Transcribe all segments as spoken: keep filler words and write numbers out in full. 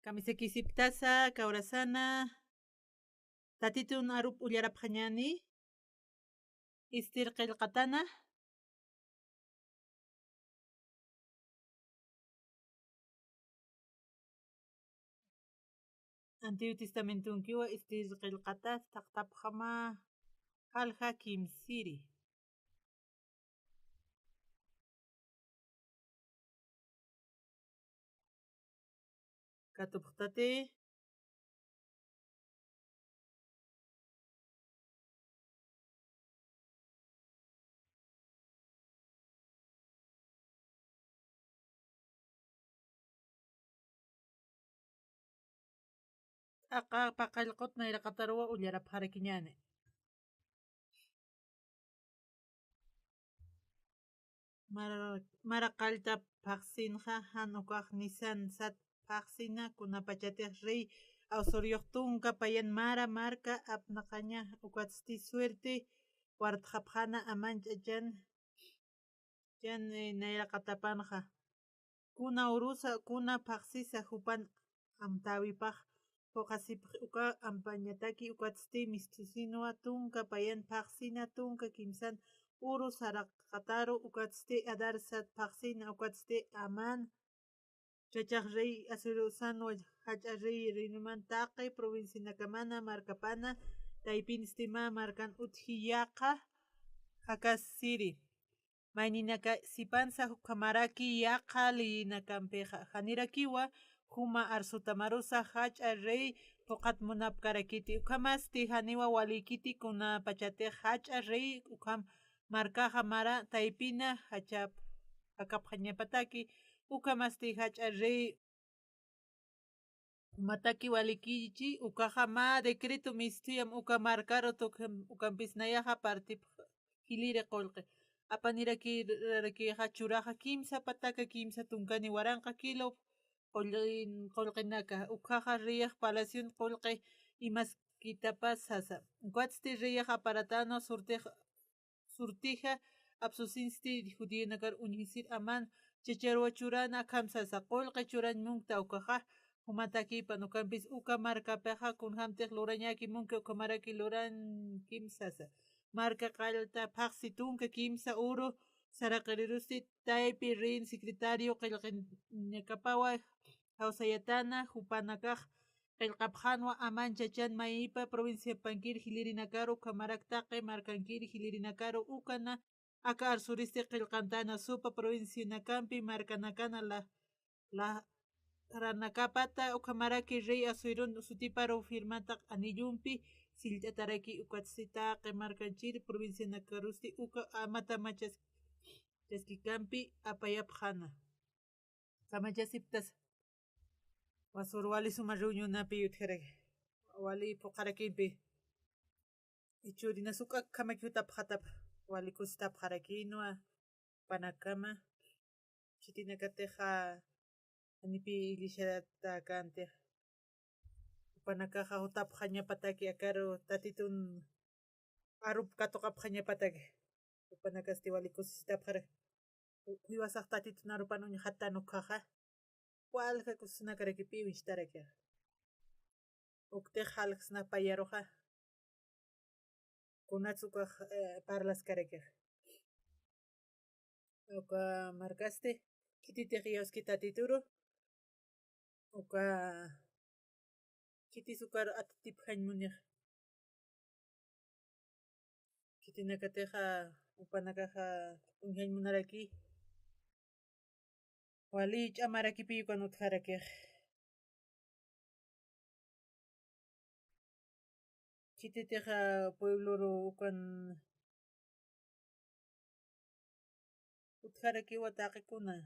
Kamisakisipktasa, kawrasana. Tatitun arup ullarapxañäni. Istir qillqatana. Antiguo Testamentonkiwa Istir qillqatas taqtapxama jalja kimsiri. Katupxtati. T'aqa paqallqut nayraqataruwa ullarapxarakiñäni. Mara, mara qallta phaxsinxa, jan ukax Nisan sat phaxsina, kunapachatix rey Asuriyux tunka payan mara marka apnaqaña, ukatsti suerte wartxapxäna aman ch'achan, chan, eh, nayraqatapanxa. Kuna urusa, kuna phaxsisa jupan amtäwipax phuqhasipxi uka ampañataki, ukatsti mistusinwa tunka payan phaxsina, tunka kimsan uru saraqataru, ukatsti Adar sat phaxsina, ukatsti Amán chachax rey Asurusanwa jach'a rey reinuman taqi provincianakamana markapana, taypinsti mä markan utji yaqha jakasiri. Mayninaka sipansa ukhamaraki yaqha leyinakampixa, janirakiwa juma arsutamarusa jach'a rey phuqhat munapkarakiti, ukhamasti janiwa walïkiti kunapachatix jach'a rey ukham markaxa mara taypina jachap jakapxañapataki, ukhamasti jach'a rey jumataki walïkichi, ukaxa mä decreto mistuyam uka markaru tukhim, ukampis nayaxa partip jiliri qullqi. Apanirakirakïxa churaxa kimsa pataka kimsa tunkani waranqa kilo qullqin-, qullqinaka. Ukhaxa reyax palacion qullqi imaskitapas sasa. Ukatsti reyax aparatänwa surtix surtixa apsusinsti judionakar uñjisir Amán, chacharuwa churäna akham sasa, qullqi churañ munkta ukaxa, jumatakipan ukampis uka markapixa kunjämtix lurañäki munki ukhamaraki lurañkim sasa. Marka qallta phaxsi tunka kimsa uru saraqirirusti taypi reyin secretario qillqinakapawa jawsayatäna, jupanakax qillqapxänwa Amán chachan maynipa provinciapankir jilirinakaru, ukhamarak taqi markankir jilirinakaru, ukana aka arsuristi qillqantäna Supa provincianakampi markanakana la, laranakapata, ukhamaraki rey Asuerun sutiparu firmataq anillumpi sillt'ataraki, ukatsti taqi markanchir provincianakarusti uka amata machas chaskikampi apayapxäna. Kamachasipktasa. Wasur wali suma reunionapi utjaraki. Wali phuqharakimpi. Ichurinas uk'akhamaki jutapxatap. Wali kusitapxarakinwa. Jupanakama. Khitinakatixa janipi iglesiaraktakantix. Jupanakaxa jutapxañapataki akaru tatitun arup katuqapxañapataki. Jupanakasti wali kusisitapxaraki. Jiwasax tatitun arupan uñjatän ukhaxa. Walja kusisinakarakipi uñstarakixa. Uktix jalksna payaruxa. Kunats ukax, eh, parlaskarakixa. Uka markasti, khititix iyawski tatituru. Uka khitis ukar atipjañ munix. Khitinakatixa, jupanakaxa uñjañ munaraki. Wali ch'amarakipi ukan utjarakix. Khititixa puebloru ukan utjarakiwa taqikuna.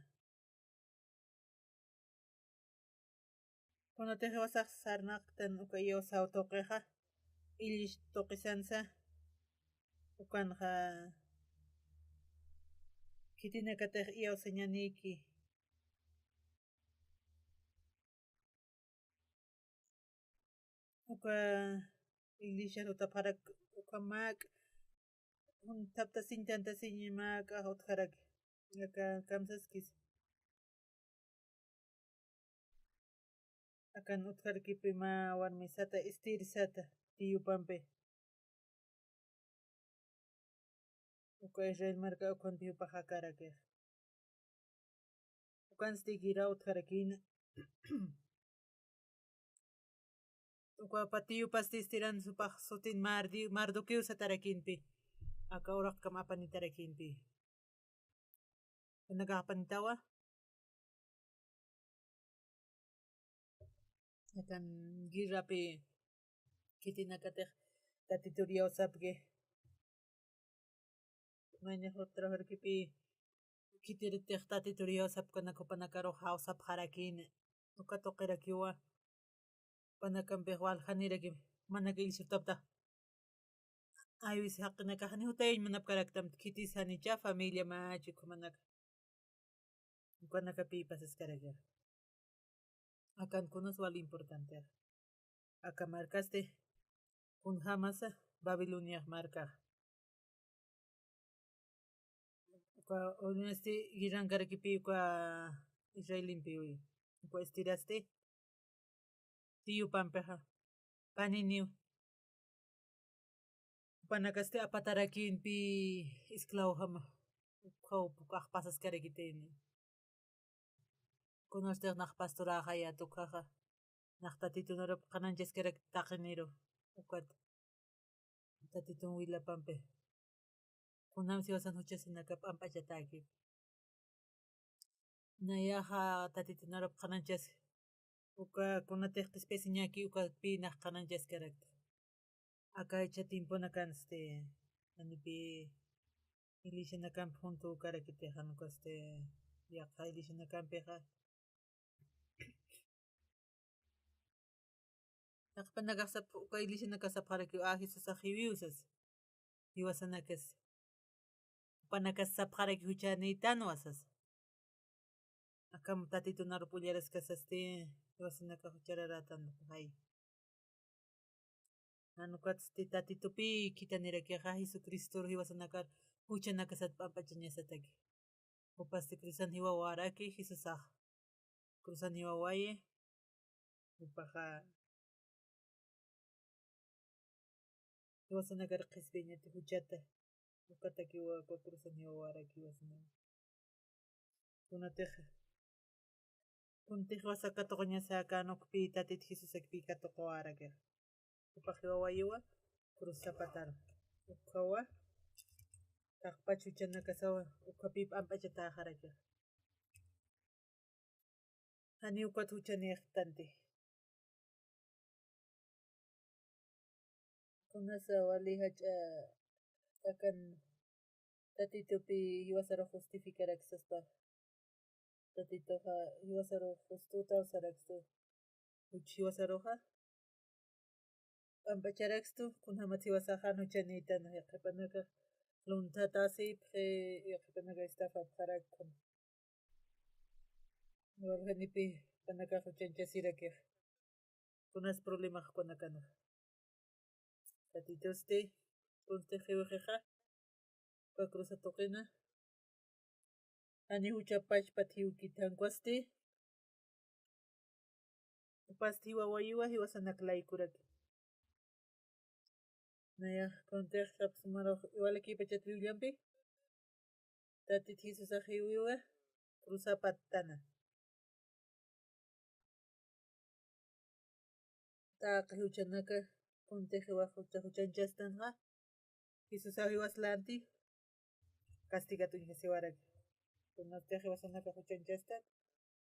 Kunatix jiwasax sarnaqtan uka iyawsaw tuqixa, illish tuqisansa, ukanxa khitinakatix iyawsañanïki. Uka iglesiar jutapxarak uka mak, jun thaptasiñ tantasiñ mak utjarak, aka kamsaskis. Akan utjarkipi mä warmisata, Estirsata, tiyupampi. Uka Israel marka ukhampi jupax akarakix. Ukansti guerra utjarakïna. Uka patiyupasti Estiran supax sutin Mardi-, Mardoqueo satarakïnpi. Aka uraqkam apanitarakïnpi. Kunakax apanitawa. Akan guerrapi khitinakatix Tatitur iyawsapki. Mayniq trabajorkipi khitiritix Tatitur iyawsapkanak jupanakarux jawsapxarakïna. Uka tuqirakiwa. Jupanakampix waljaniraki manaka illsutapta. Aywis jaqinakax jani jutayañ munapkaraktam, khitis janicha familia mä chukhumanaka. Ukanakapi pasaskarakixa. Akan kunas wal importantexa. Aka markasti kunjamasa Babiloniax markaxa. Uka Babiloniasti guerrankarakipi uka Israelimpiwi. Uka Estirasti tiyupampixa paniniw. Jupanakasti apatarakïnpi esclavojama. Ukhaw ukax pasaskarakitayni. Kunastix nax pastoräxayät ukhaxa. Nax Tatitunarup qhanañchaskarak taqiniru. Ukat Tatitun wilapampi. Kunjams jiwasan juchasanaka p'amp'achatäki. Nayaxa Tatitunarup qhanañchas. Uka kunatix qhispiyasiñäki uka pï nax qhanañchaskarakta. Aka jichha tiemponakansti, janipi iglesianakampi juntükarakiti, jan ukasti yaqha iglesianakampixa. Yaqhipanakax sap-, uka iglesianakax sapxarakiw, a, Jesusax jiwiw sas. Jiwasanakas. Jupanakas sapxaraki juchanïtanwa sas. Akham Tatitunarup ullaraskasasti, jiwasanakax juchararätanxay. Jan ukatsti Tatitupi khithanirakixa Jesucristor jiwasanakar juchanakasat p'amp'achañasataki. Jupasti cruzan jiwawäraki Jesusax. Cruzan jiwawayi. Jupaxa jiwasanakar qhispiyañati juchata. Ukatakiwa uka cruzan jiwawäraki jiwasanaka. Kunatix, kuntix jiwasa katuquñasa aka jan ukpi Tatit Jesusakpi katuquwärakix. Jupax jiwawayiwa cruz sapatar. Ukhawa taqpach juchanakasawa, ukhapi p'amp'achatäxarakix. Janiw ukat juchanïxtanti. Kunasa wali jach'a akan Tatitupi jiwasarux justificaraksa saspa. Tatituxa jiwasarux justutaw sarakstu. Juch jiwasaruxa p'amp'acharakstu, kunjamat jiwasax jan juchanïtan, yaqhipanakax lunthatäsipxi, yaqhipanakax estafapxarakxam. Waljanipi jupanakax juchañchasirakix. Kunas problemax jupanakanax. Tatitusti, kuntix jiwxixa, uka cruza tuqina. Jani juchapachpat jiwkit jan ukwasti. Jupasti jiwawayiwa jiwasanak laykuraki. Nayax kuntix sapxsmarux iwalakïpachat Bibliampi. Tatit Jesusax jiwiwa cruzapattana. Taqi juchanaka kuntix jiwax jucha juchañchastanxa, Jesusaw jiwas lanti castigatuñjasiwaraki. Kunatix jiwasanaka juchañchastan,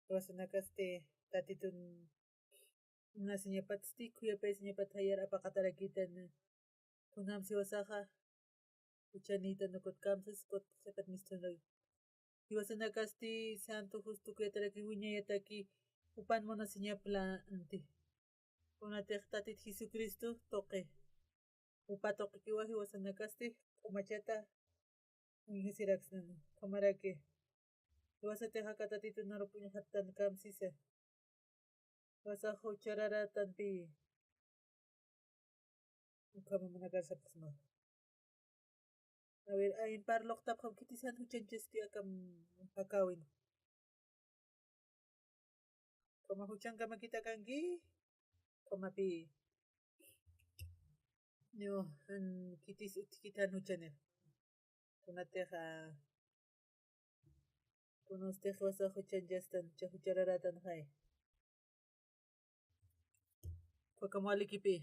jiwasanakasti Tatitun munasiñapatsti, khuyapayasiñapat jayar apaqatarakïtan. Kunjams jiwasaxa juchanïtan ukat kamsas, ukat sapat mistunrak. Jiwasanakasti santo justo kuyataraki, wiñayataki, jupan munasiñap lanti. Kunatix Tatit Jesucristo tuqi. Jupa tuqikiwa jiwasanakasti q'umachata uñjasiraksnani. Ukhamaraki jiwasatix aka Tatitunarup uñjattan kamsisa. Jiwasax juchararätanpi. Ukhama munakar sapxsma. A ver, ayin parluqtapxam, khitis jan juchañchasti akham jakäwin. Ukhama juchankamakita kanki, ukhamapi. Niw, jan khitis utjkit jan juchanix. Kunatixa, kunastix jiwasax juchanchastan, jucha, juchararatan jay. Ukhakam walikipi.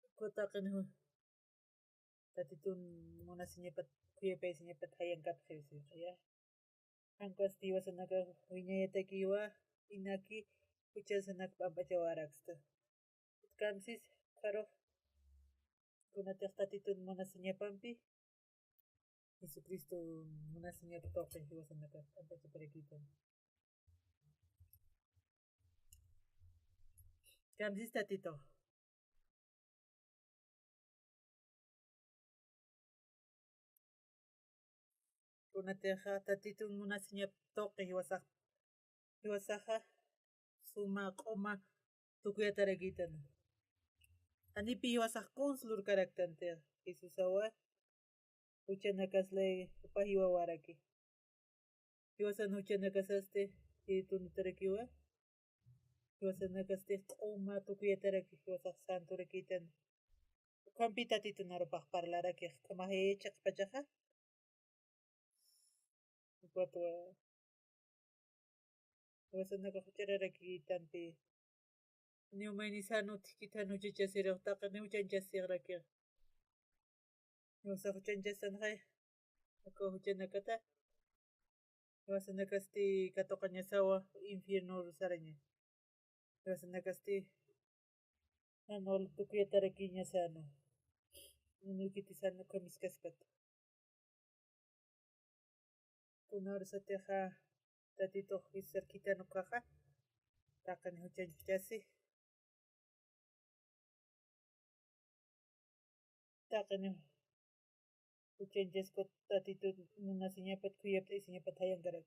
Uka taqin ju-, Tatitun munasiñapat, khuyapayasiñapat jayankapxi, sisaya. Jankasti jiwasanakax wiñayatakiwa, inaki juchasanak p'amp'achawaraksta. Kamsis, ukharux, kunatix Tatitun munasiñapampi, Jesucristo munasiñap tuqi jiwasanakax p'amp'achaparakitan. Kamsis Tatitux. Kunatixa Tatitun munasiñap tuqi jiwasax, jiwasaxa suma q'uma tukuyatarakïtan. Janipi jiwasax kuns lurkaraktanti, Jesusawa juchanakaslay jupa jiwawaraki. Jiwasan juchanakasasti, Espiritunitarakiwa. Jiwasanakasti q'uma tukuyataraki, jiwasax santurakïtan. Ukhampi Tatitun arupax parlarakix, ukhamax chiqpachaxa. Ukatwa, jiwasanakax juchararakïtanti. Niw maynisan utjkit jan juchachasirux, taqiniw juchanchasirakixa. Jiwasax juchanchasanxay, aka juchanakata. Jiwasanakasti katuqañasawa, infierno saraña. Jiwasanakasti jan wal tukuyatarakiñasana. Uñukitisan ukhamiskaspat. Kunawsatixa Tatitux Jesusar khitan ukaxa, taqin juchanchasi. Taqin juchanchasku Tatitun munasiñapat, khuyapt'ayasiñapat jayankarak.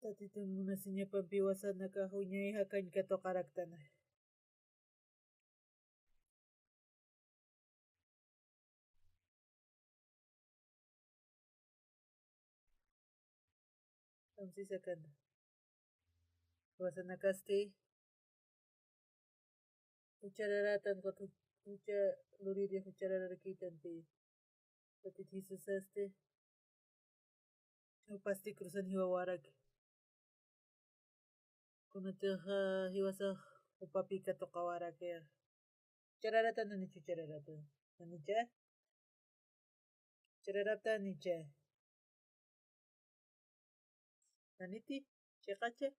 Tatitun munasiñapampi jiwasanakax wiñay jakañ katuqaraktan. Kamsis akan. Jiwasanakasti juchararatan, ukat ju-, jucha luriri jucharararakïtanti. Tatit Jesusasti jupasti cruzan jiwawaraki. Kunatixa jiwasax jupapi katuqawaraki. Juchararatan, janicha juchararaptan. Janicha. Juchararaptan, janicha. Janiti, chiqacha.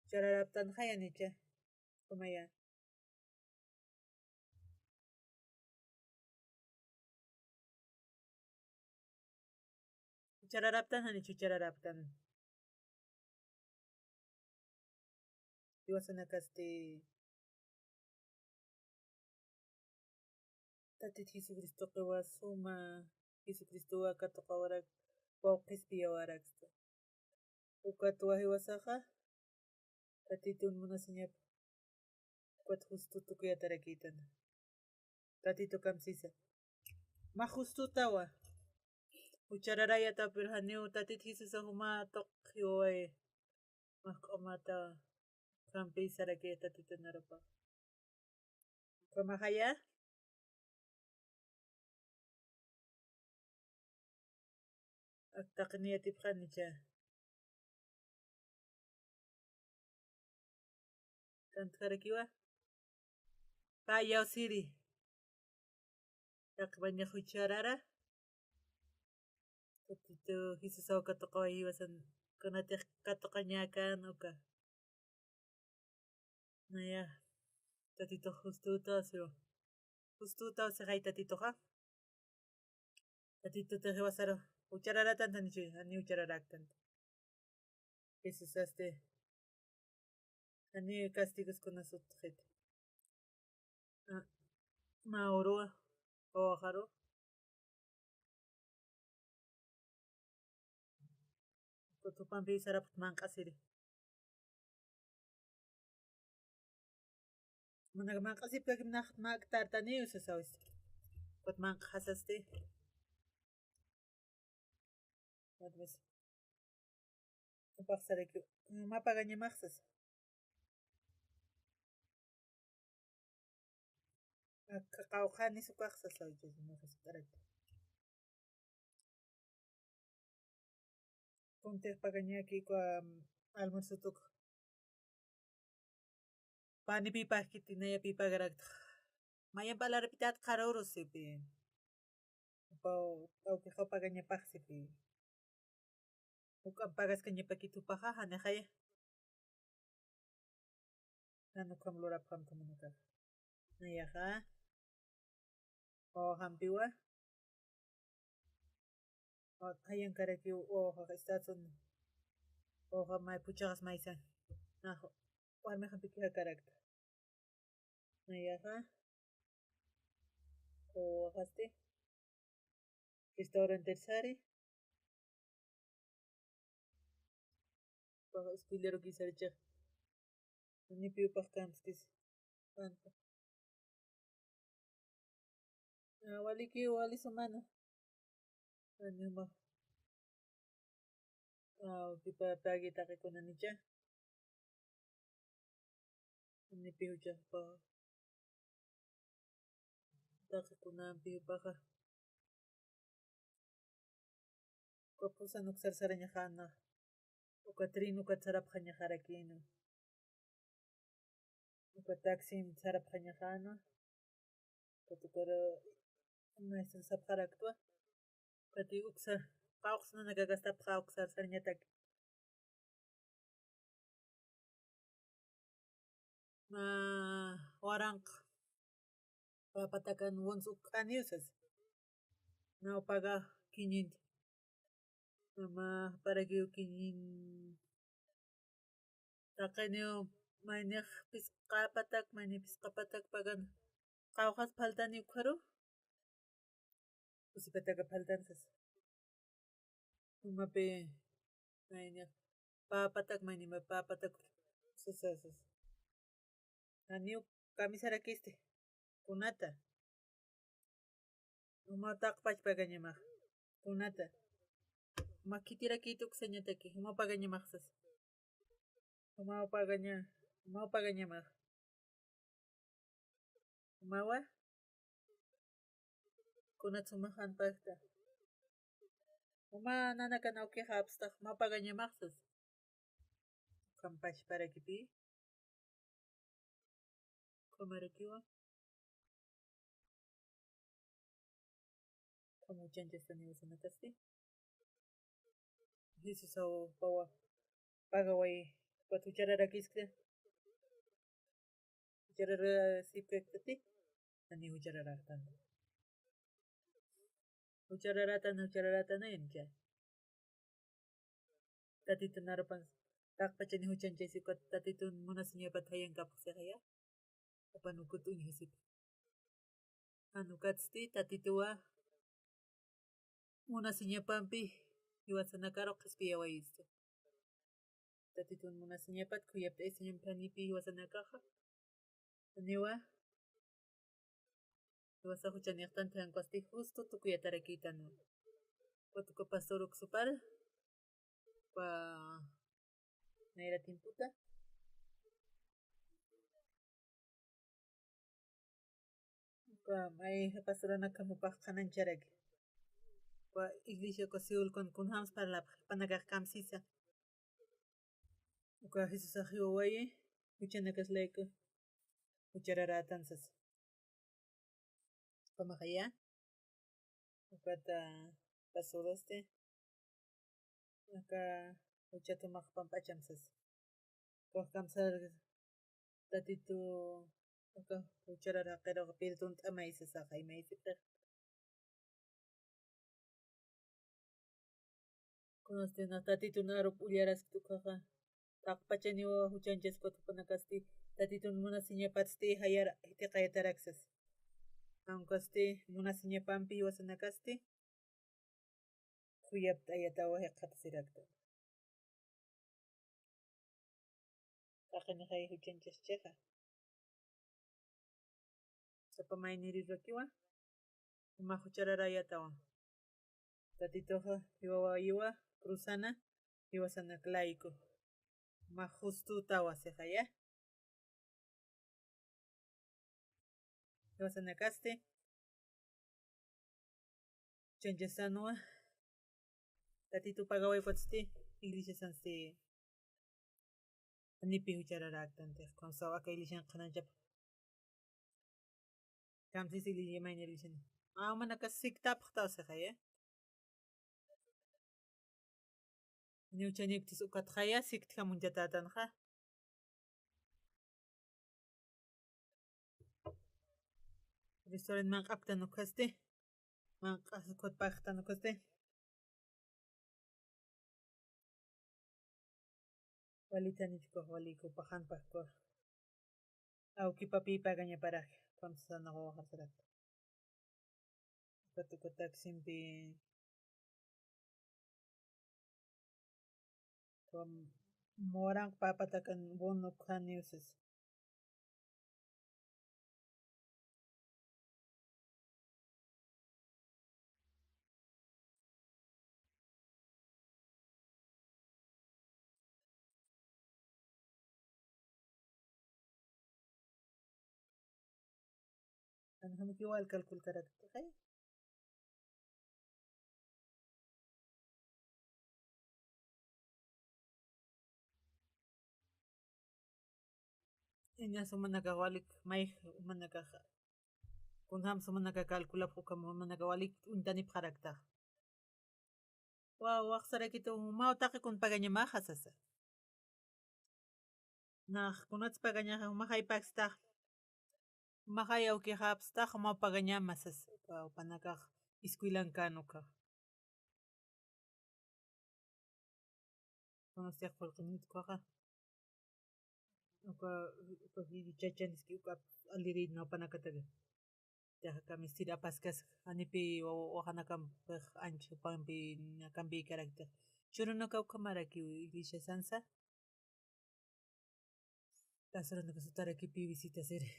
Juchararaptanxay, janicha. Kunaya. Juchararaptan, janicha juchararaptan. Jiwasanakasti Tatit Jesucristoqiwa suma, Jesucristowa katuqawarak, wawqhispiyawaraksta. Ukatwa jiwasaxa Tatitun munasiñap, ukat justu tukuyatarakïtan. Tatitu kamsisa. Mä justutawa. Juchararayataw, pero janiw Tatit Jesusa juma tuqiway. Mä q'umata, ukampi saraki Tatitun arupax. Ukhamaxaya. Ak taqini yatipxanicha. Kantjarakiwa. Payaw siri. Taqpaña jucharara. Tatitu Jesusaw katuqaway jiwasan. Kunatix katuqañakan uka. Naya, Tatitux justutaw siwa. Justutaw sixay Tatituxa. Tatitutix jiwasaru juchararatan, janichi, jani juchararaktan. Jesusasti jani castigos kunasutxit. A, mä uruwa, wawaxaru. Ukat jupampi sarapxta manq'asiri. Mana manq'asipkakim nax mä aktartaniw sasawis. Ukat manq'asasti. Jupax sarakiw, mä pagañamax sasa. Aka qawqhanis ukax sasa, uchañax sipt'arakta. Kuntix pagañäki uka almuerzot uk. Panipïpax kiti, nayapïpagarakta. Mayamp alarapität qharürus sipï. Upaw, awkixaw pagañapax sipï. Juk'amp pagaskañapakit jupaxa, janixaya. Jan ukham lurapxam kumunakax. Nayaxa. Wawajampiwa. Jayankarakiw wawajax Estados Unidos. Wawaja may puchaxas maysan. Nax warmixampiki jakarakta. Nayaxa. Wawaxasti. Restauranter sari. Paxa escuelero kisarcha. Nipiw pax kamskis. Anta. Ah, waliki, wali sumana. Anima. Ah, kipa pagi taqikuna nicha. Nipi juchax pa. Taqikunampi jupaxa. Uka pusan uksar sarañaxäna. Uka tren ukat sarapxañaxarakïna. Uka taxim sarapxañaxäna. Ukat ukar maestro sapxaraktwa. Ukati uksa, qawqhas nanaka gastapxa uksar sarañataki. Mä waranqa pä patakan wans uk'aniw sasa. Naw paga quinientos. Mä pagañakiw quinientos. Taqiniw maynix phisqa patak, mayni phisqa patak pagan. Qawqhas phaltani ukharu. Kusi pataka phaltan sasa. Jumapi, mayni, pä patak, mayni, mä pä patak sasa, sasa. Janiw kamisarakisti. Kunata. Jumaw taqpach pagañamax. Kunata. Jumax khitirakït uksañataki. Jumaw pagañamax sasa. Jumaw pagaña, jumaw pagañamax. Jumawa. Kunat suma jan pakta. Juma nanakan awkixa apstax mä pagañamax sasa. Ukham pachparakipï. Ukhamarakiwa. Ukham juchanchastani wasanakasti. Jesusaw pawa pagaway ukat juchararakiskta. Juchararasipkaktati. Janiw juchararartan. Juchararatan, juchararatanayancha. Tatitun arupan taqpachani juchanchaysi ukat Tatitun munasiñapat jayankapxsixaya. Apan ukut uñjasipa. Jan ukatsti Tatituwa munasiñapampi jiwasanakaru qhispiyawayistu. Tatitun munasiñapat khuyapt'ayasiñampanipi jiwasanakaxa. Janiwa. Jiwasa juchanïxtan thayankasti justo tukuyatarakïtanwa. Ukat uka pastor uksupar. Uka nayra tiemputa. Uka may pastoranakampi jupax qhanañcharaki. Uka iglesia uka Seúl kun kunjams parlapxi, jupanakax kamsisa. Uka Jesusax jiwawayi, juchanakas layku juchararätan sasa. Ukhamaxaya. Ukata pastorasti. Aka juchat jumax pampacham sasa. Ukax kamsar Tatitu, aka jucharar jaqiruxa perdont'amay sasaxa imaysipxi. Kunasti nax Tatitun arup ullaraskta ukaxa. Taqpachaniwa juchanchaskat jupanakasti, Tatitun munasiñapatsti jayar jitiqayatarak sasa. Ankasti munasiñapampi jiwasanakasti khuyapt'ayatawa jikxatasirakta. Taqinixay juchanchaschixa. Sapa maynirirurakiwa, jumax juchararayatawa. Tatituxa, jiwawayiwa, cruzana, jiwasanak layku. Mä justu tawasixaya. Jiwasanakasti. Chanchasanwa. Tatitu pagawaypatsti, iglesiasansti. Janipi juchararaktanti, kunsa aka iglesian qhananchap. Kamsis iglesia mayni iglesian. Ah, manaka siktapxtawsixaya. Niw chaniptis ukatxaya, siktja munchatätanxa. Restaurant manq'apktan ukhasti. Manq'as ukat pagtan ukhasti. Walitanichkux, waliku paxanpakkux. Awkipapi pagañaparak, kamsanax wawaqasarak. Ukat ukatak simpi. Moran papatakan bono khaniw sas. Anjamiki wal calculkaraktaxay. Iñas umanakax walik mayj umanakax. Kunjams umanaka calculapx ukham umanaka walik uñtanipxaraktax. Wa, waxsarakitu, jumaw taqi kun pagañamaxa sasa. Nax kunats pagañaxa, jumaxay pagstax. Jumaxay awkixapstax, jumaw pagañama sasa. Wa, jupanakax iskuilankan ukax. Kunatsa qullqinit ukaxa. Uka, uka chachaniski uka alirit napanakataki. Tixa kamistir apaskas, janipi wa-, waxanakampix anchhupampi nakampi karakta. Churunaka ukhamarakiw iglesiasansa. Tasarunaka sutarakipi visitasiri.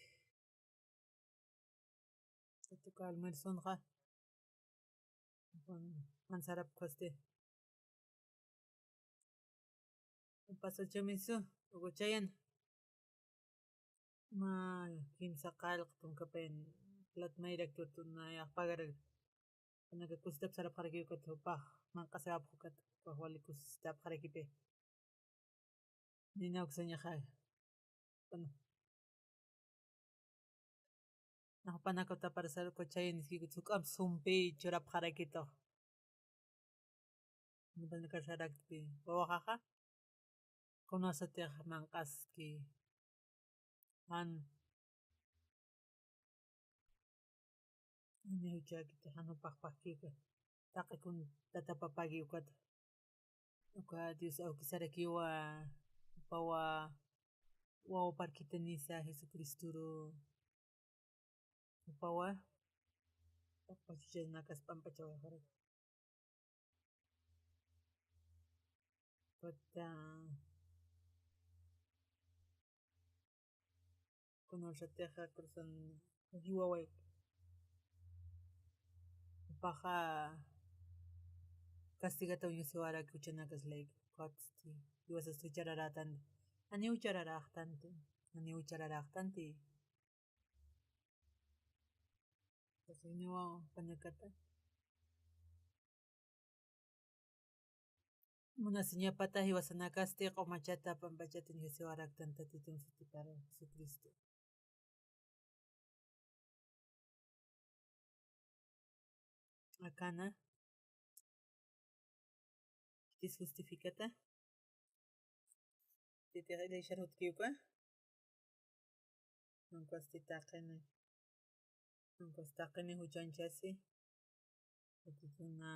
Tatuka almuerzonxa. Jan sarapkasti. Pasachamisu, uguchayan. Mä kimsa qallq tunka pin plat mayrak tutuna yaqpagarak. Panaka kusitap sarapxarakiw ukat jupax, manq'asapx ukat, jupax wali kusitapxarakipi. Nina uksañaxa. Bueno. Nax panaka taparasar uka chayaniskikut juk'amp sumpi churapxarakitux. Napanaka sarakpi wawaxaxa. Kunasatix manq'aski. Jan. Ni juchakiti jan jupax pagkika. Taqi kun tata papaki ukat. Uka Dios awkisarakiwa, jupawa, wawa parkitanisa Jesucristoru. Jupawa, jupawa chuchanakas pampachawaxarak. Ukat, kunasatixa cruzan jiwaway. Jupaxa castigata uñjasiwarak juchanakas layku. Ukatsti, jiwasas juchararätanti. Janiw juchararäxtanti. Janiw juchararäxtanti. Entonces, niwa panakata. Munasiñapata jiwasanakasti q'umachata pampachata uñjasiwaraktan Tatitun sutipar Jesucristo. Akana. Tis justificata. Titix iglesiar jutkiw uka. Aunque taqini. Aunque taqini juchanchasi. Tatituna.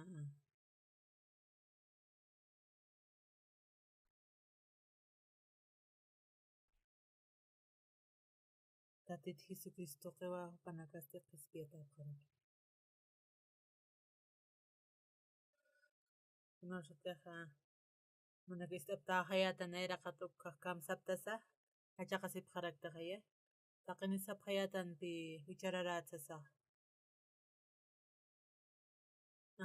Tatit Jesucristoxiwa jupanakasti qhispiyatapxaraki. Kunasatixa, munakist'aptäxayätan nayraqat ukhax kamsaptasa, jachaqasipxaraktaxaya. Taqinisapxayätanpi juchararätsasa.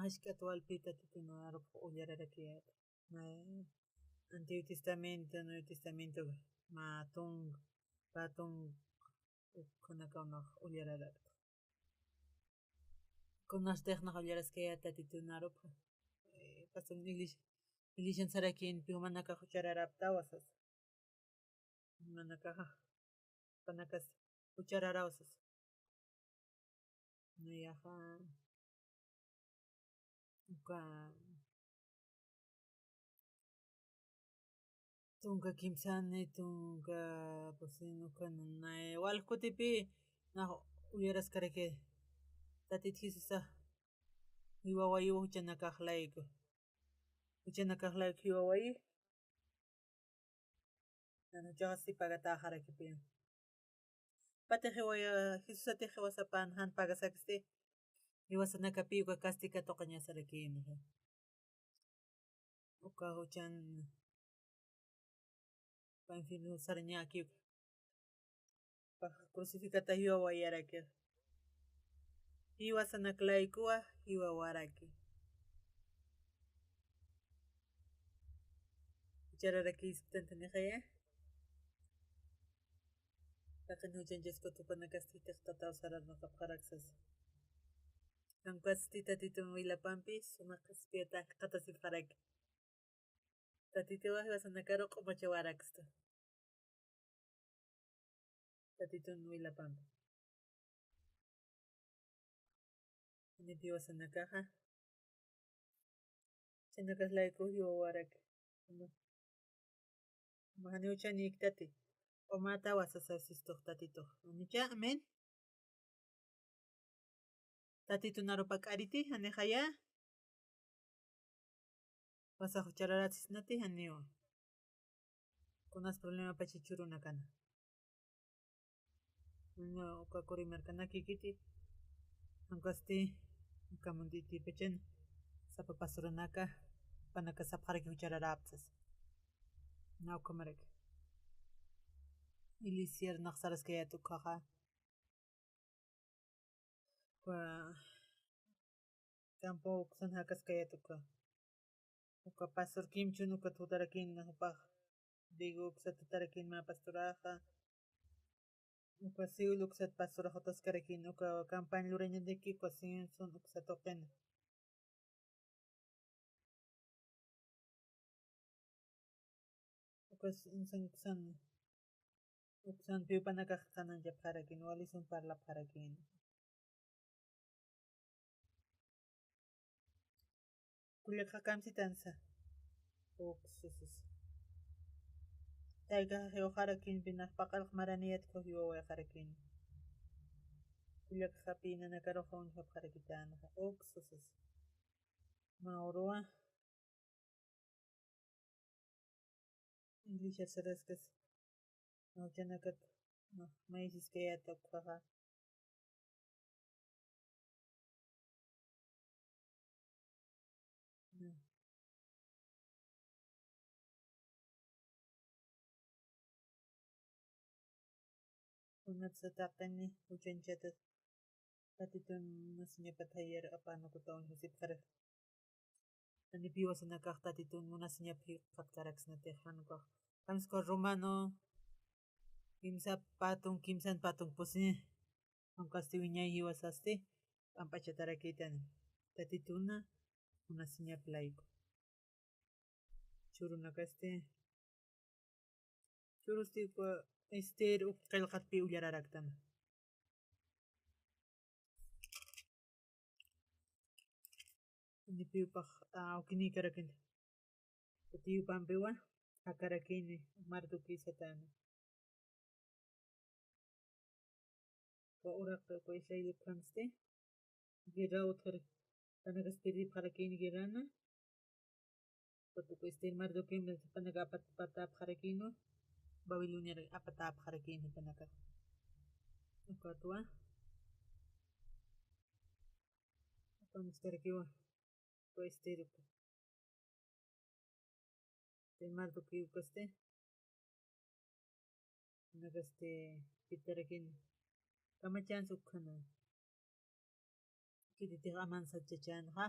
Jask'at walpi Tatitun arup ullararakiyät. May Antiguo Testamento, Nuevo Testamento, mä tunka, pä tunka, ukhanakaw nax ullararakta. Kunastix nax ullaraskayät Tatitun arup. Eh, pastor iglesia, iglesian sarakïnpi jumanakax juchararäptawa sasa. Jumanakaxa, panakas juchararäwa sasa. Nayaxa, uka tunka kimsani, tunka pusin, uka nanay wal kutipi nax uyaraskaraki. Tatit Jesusa jiwawayiwa juchanakax layku. Juchanakax layku jiwawayi. Nan juchaxasti pagatäxarakipi. Patix jiwaya, Jesusatix jiwasapan jan pagasaksti, jiwasanakapi uka castiga tuqañasarakïnxa. Uka juchan pa infierno sarañäki uka. Pax crucificata jiwawayaraki. Jiwasanak laykuwa jiwawaraki. Juchararakïsktantanixaya. Taqin juchanchas katupanakasti tixtataw sararnaqapxaraksas. Jan ukasti Tatitun wilapampi suma qhispiyata qhatasipxaraki. Tatituwa jiwasanakaru q'umachawaraksta. Tatitun wilapampi. Janipi jiwasanakaxa. Juchanakas layku jiwawaraki. Juma, juma janiw juchanïktati. Q'umätawa sasasistux Tatitux. Janicha, amén. Tatitun arup ak'ariti, janixaya. Jiwasax juchararätsisnati, janiwa. Kunas problemapacha churunakana. Janiwa uka Curi markanakïkiti. Jan ukasti, uka munditipachan sapa pastoranaka, jupanaka sapxaraki juchararäpxta sasa. Na ukhamaraki. Iglesiar nax saraskayät ukhaxa. Uka campo uksan jakaskayät uka. Uka pastor kimchun ukat jutarakïn jupax. Digo uksat jutarakïn mä pastoraxa. Uka Seúl uksat pastorax jutaskarakïn uka campaña lurañataki uka Seúl sun uksa tuqina. Ukas unsan uksan, uksanpiw jupanakax qhananchapxarakïn, wali sun parlapxarakïn. Kullakaxa kamsitansa. Uksusus. Taykaxa jiwxarakïnpi nax paqallq maraniyat jiwawayxarakïn. Kullakaxa pï nanakarux uñjapxarakitänxa. Uksusus. Mä uruwa. Iglesiar saraskas. Juchanakat maysiskayät ukhaxa. Kunatsa taqini juchanchatat Tatitun munasiñapat jayar apän ukata uñjasipxaraki. Janipi jiwasanakax Tatitun munasiñap jikxatkaraksnatix jan ukax. Kamsku Romano kimsa pä tunk, kimsan pä tunk pusi. Jan ukasti wiñay jiwasasti p'amp'achatarakïtani. Tatituna munasiñap layku. Churunakasti. Churusti uka Ester uk qillqatpi ullararaktan. Janipiw jupax, ah, awkinïkarakini. Jutiw jupampiwa jakarakini Mardoqueo satäna. Uka uraqta uka Israel ukhamsti guerra utjari, jupanakax pirdipxarakini guerrana. Ukat uka Ester Mardoqueompi jupanakax apat, apatäpxarakiniwa, Babiloniar apatäpxarakini jupanakax. Ukatwa, uka muskarakiwa uka Ester uka. Te Mardoqueo ukasti, kunakasti pirtarakini. Kamachans ukhana. Khititix Amán sachachänxa.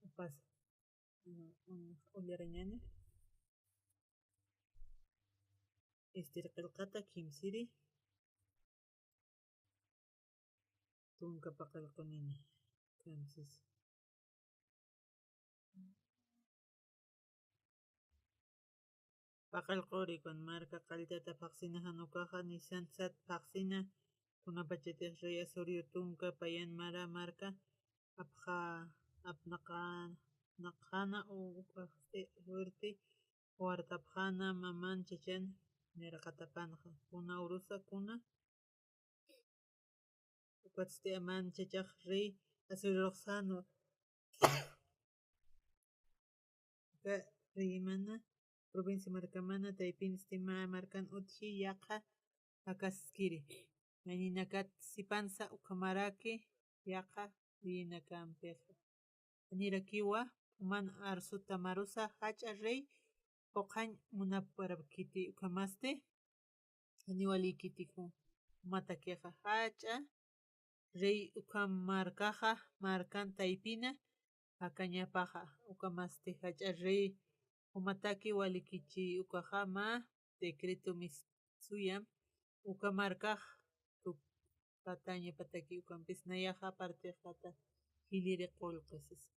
Upas, mm, mm, ullarañani. Istir qillqata kimsiri. Tunka paqallqunini. Kamsis. Paqallquri kun marka qalltata phaxsina jan ukaxa nisan sat phaxsina, kunapachatix rey Asurio tunka payan mara marka apxa, apnaqa, apnaqxana u, ukaxsti fuerte, wartapxana maman chachan nirqatapanxa, kuna urusa kuna, ukatsti aman chachax rey Asurio ruxsanu. Uka rey mana, provincia markamana, taypinsti mä markan utji yaqha akaskiri. Ñañinakat sipansa ukhamaraki yaqha reyinakampixa. Anirakiwa, uman arsuta marusa jach'a rey, phuqhañ munaparapkiti ukhamasti. Janiw walikiti jumatakixa jach'a rey ukham markaxa, markan taypina, jakañapaxa, ukhamasti jach'a rey jumataki walikichi ukaxa mä decreto mistuyam, uka markax tukhatañapataki ukampis nayaxa partixata jiliri qullqi sisa.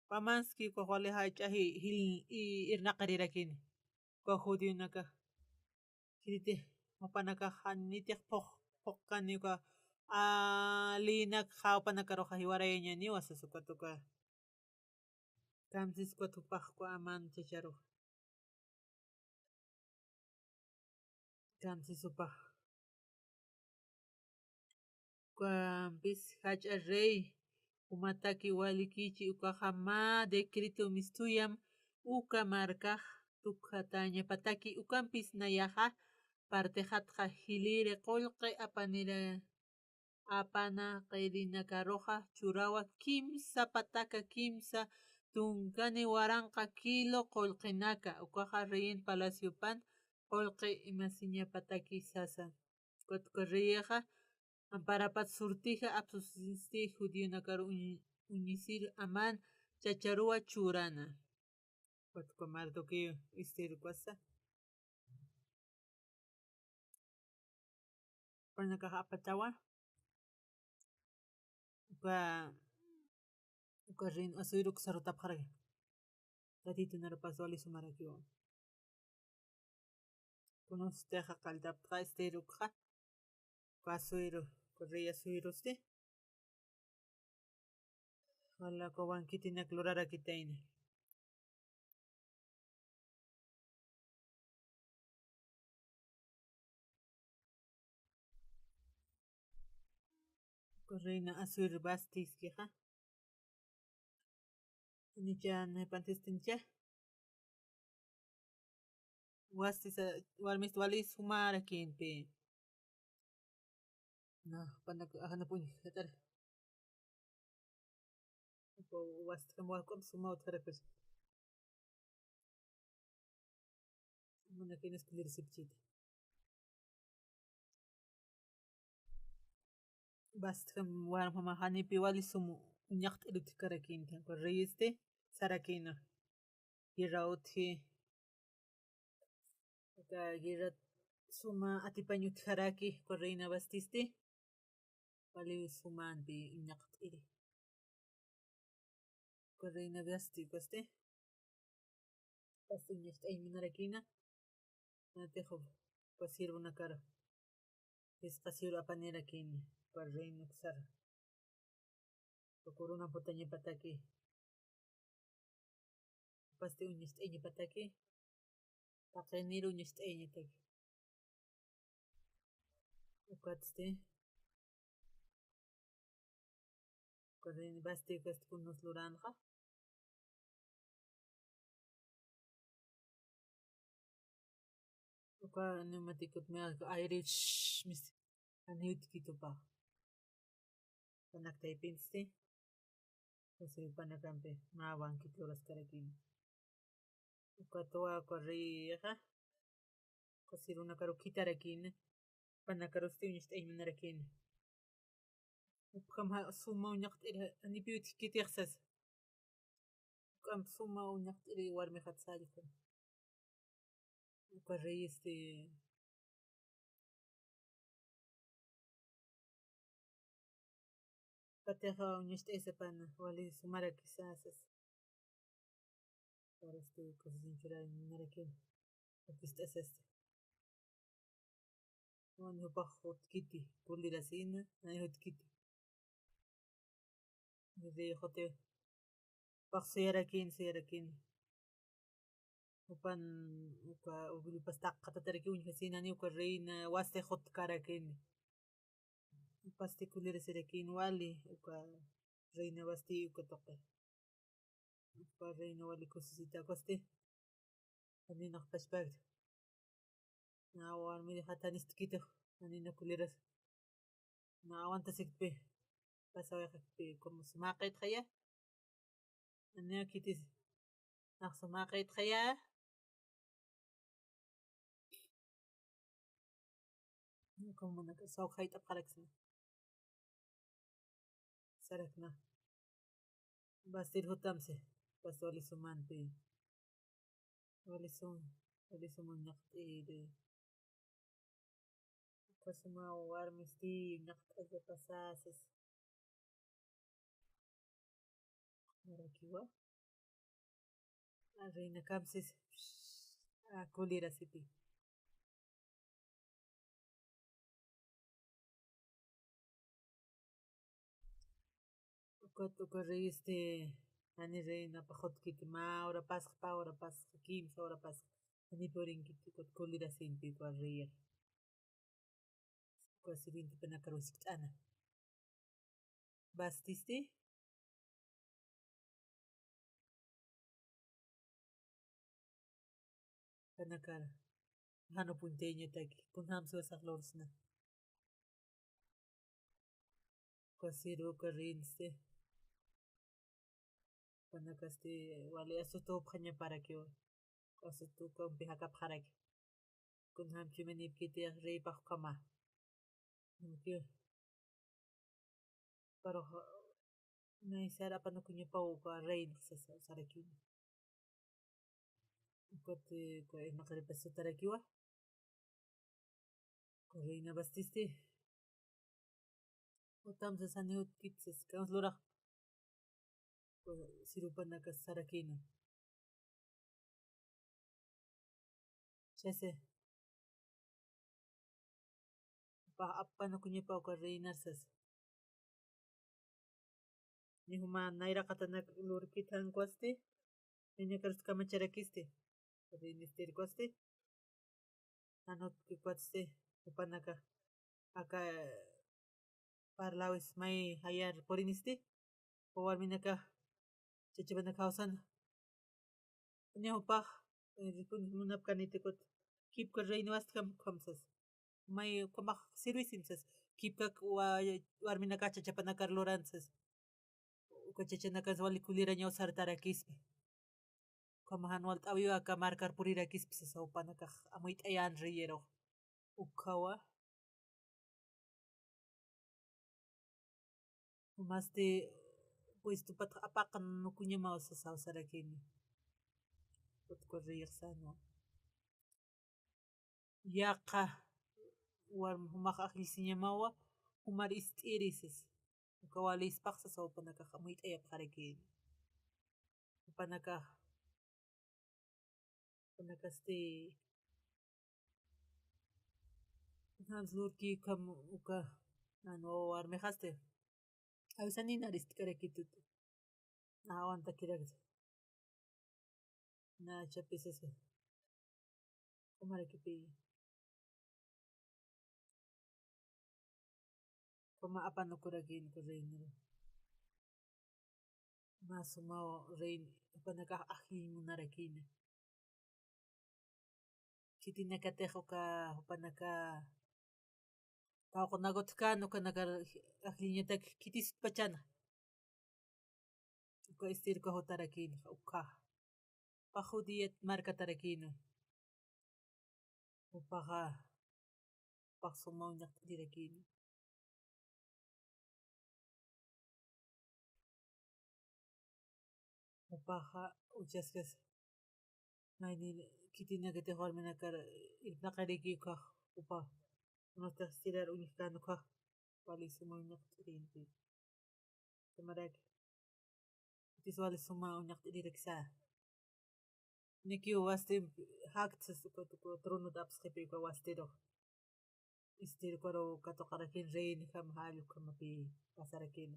Pamanski ukax wali jach'a ji-, jil-, i-, irnaqirirakini. Uka judionaka. Khititix jupanakax janitix phuq-, phuqkani uka, a, linak jawpanakaruxa jiwarayañaniwa sas ukat uka. Kamsis ukat jupax uka aman chacharuxa. Kamsis jupax. Ukampis jach'a rey, jumataki walikichi ukaxa mä decreto mistuyam, uka markax tukhatañapataki, ukampis nayaxa partixatxa jiliri qullqi apanira, apana qirinakaruxa churawa kimsa pataka kimsa tunkani waranqa kilo qullqinaka, ukaxa reyin palaciopan qullqi imasiñapataki sasa. Ukat uka reyixa amparapat surtija apsusisti judionakaru uñ-, uñisir aman chacharuwa churana. Ukat uka Mardoqueo Ester ukasa. Jupanakaxa apatawa. Uka, uka reino Asuero uksa sarutapxaraki. Tatitunarupas wali sumarakiwa. Kunapstixa qalltapxta Ester ukxa. Uka Asuero, uka rey Asuerosti. Wala uka wankitinak lurarakitayna. Uka reina Asuero Vastiskixa. Anicha, nayapantistincha. Wasti sa-, warmist wali sumarakimpi. Na, jupanak ajanapuñ jatar. Wastjam wark'up suma utjarakir. Sumanakina escribir sipchiti. Wastjam warmjama janipi wali sum uñaqt'ir utjkarakinti, uka reyesti sarakina. Guerra utji. Uka guerra suma atipañ utjaraki, uka reina Vastisti. Wali sumampi uñaqt'iri. Uka reina Vasti ukasti. Ukas uñacht'añ munarakina. Natix uka siervonakar. Phisqa siervo apanirakini. Uka reina uksar. Uka corona putañapataki. Upasti uñacht'añapataki. Taqinir uñacht'añataki. Ukatsti. Uka reina Vasti ukasti kunas luranxa. Uka neumático utjma aire, shh, mis, janiw utjkit jupax. Jupanak taypinsti. Uka siervopanakampi mä wankit luraskarakini. Ukatwa uka reyixa, uka siervonakaru khitharakini, jupanakarusti uñacht'añ munarakini. Ukhamxa suma uñaqt'ir, janipiw utjkitix sasa. Suma uñaqt'iri warmixat sallqun. Uka rey este, patixa uñacht'aysapan wali sumarakisa sas. Para este, cosas inchura ninarakin. Ukist'asasti. Wan jupax jutkiti, kulirasina, ay jutkiti. Rey juti. Jupax suyarakin, suyarakin. Jupan, uka, uka llipas taqatatarakiw uñjasinani, uka reina wasti jutkarakini. Jupasti kulirasirakin wali, uka reina wasti, uka tuqi. Uka reina wali kusisita, ukasti. Janinax pachpakta. Na warmiri jatan istkitix, janina kuliras. Na aguantasiktpi. Pasawayxakpi, como sumaqitxaya. Aniya kitis. Nax sumaqitxaya. Como manaka sawk jayt'apxaraksna. Sarakna. Bastir jutamsi. Bas wali sumanpi. Wali sum, wali sum uñaqt'iri. Uka suma warmisti uñaqt'ayapasasis. Marakiwa. A reina kamsis. A kulirasiti. Ukat uka rey este, jani reina paxutkiti, mä hora pasxa, pä hora pasxa, kimsa hora pasxa. Jani purinkiti, ukat kulirasinpi uka rey. Uka sirvientepanakar wasikt'ana. Bastisti. Panakar. Jan uñt'ayañataki. Kunjamsi wasax lursna. Uka sirviente uka rey este. Panakasti wali asutu upxañaparakiwa. Asutu ukampi jakapxaraki. Kunjam chiminipkiti reypax ukhama. Nunkiw. Pero naysar apanukuñapaw uka rey sasa sarakiwa. Ukat uka irnaqiripas sutarakiwa. Uka reina bastisti. Jutam sasani jutkit sas, kams lurax. Sirvientepanaka sarakina. Chase. Pa, apanukuñapa uka reinar sas. Ni juma nayraqatanak lurkit jan ukwasti. Niñakarus kamacharakisti. Reinistir ukwasti. Jan utki ukwasti. Jupanaka. Aka parlawis may jayar purinisti. Uka warminaka chachapanaka jawsan. Uña jupax, eh, ripun munapkaniti ukat. Kipka reina wasti ukham, ukham sas. May ukhamax sirvisim sas. Kipka wa-, warminaka chachapanakar luran sas. Uka chachanakas wali kulirañaw sartarakispi. Ukhama jan walt'äwiwa aka markar purirakispi sasa jupanakax amuyt'ayan reyirux. Ukhawa. Jumasti puestupat apaqanukuñamaw sasaw sarakini. Ukat reyix sänwa. Yaqha warm jumax ajllisiñamawa, jumar ist'iri sas. Uka walispax sasa jupanakax amuyt'ayapxarakini. Jupanakax Panakasti. Jans lurki ukham uka. Jan wawa warmixasti. Awisaninaristkarakitut. Na aguantakirakti. Na chapisasa. Kumarakipi. Kuma apanukurakini ku reinaru. Mä sumaw rein, jupanakax ajlliñ munarakini. Khitinakatix uka jupanaka tawqunakutkan ukanakar ajlliñatak khitisutpachana. Uka Ester uka jutarakini, uka. Pä Judíat markatarakini. Jupaxa, jupax suma uñaqt'irirakini. Upaxa uchaskasa. Mayni khitinakatix warminakar irpnaqiriki ukax upa. Unastax sirar uñjkän ukax. Wali suma uñaqt'irinti. Samaraki. Tis wali suma uñaqt'iriraksa. Nikiw wastim jaktsas ukat uka tronot apsqipi uka wastirux. Istir ukaru katuqarakin reinjam jall ukhamapï pasarakin.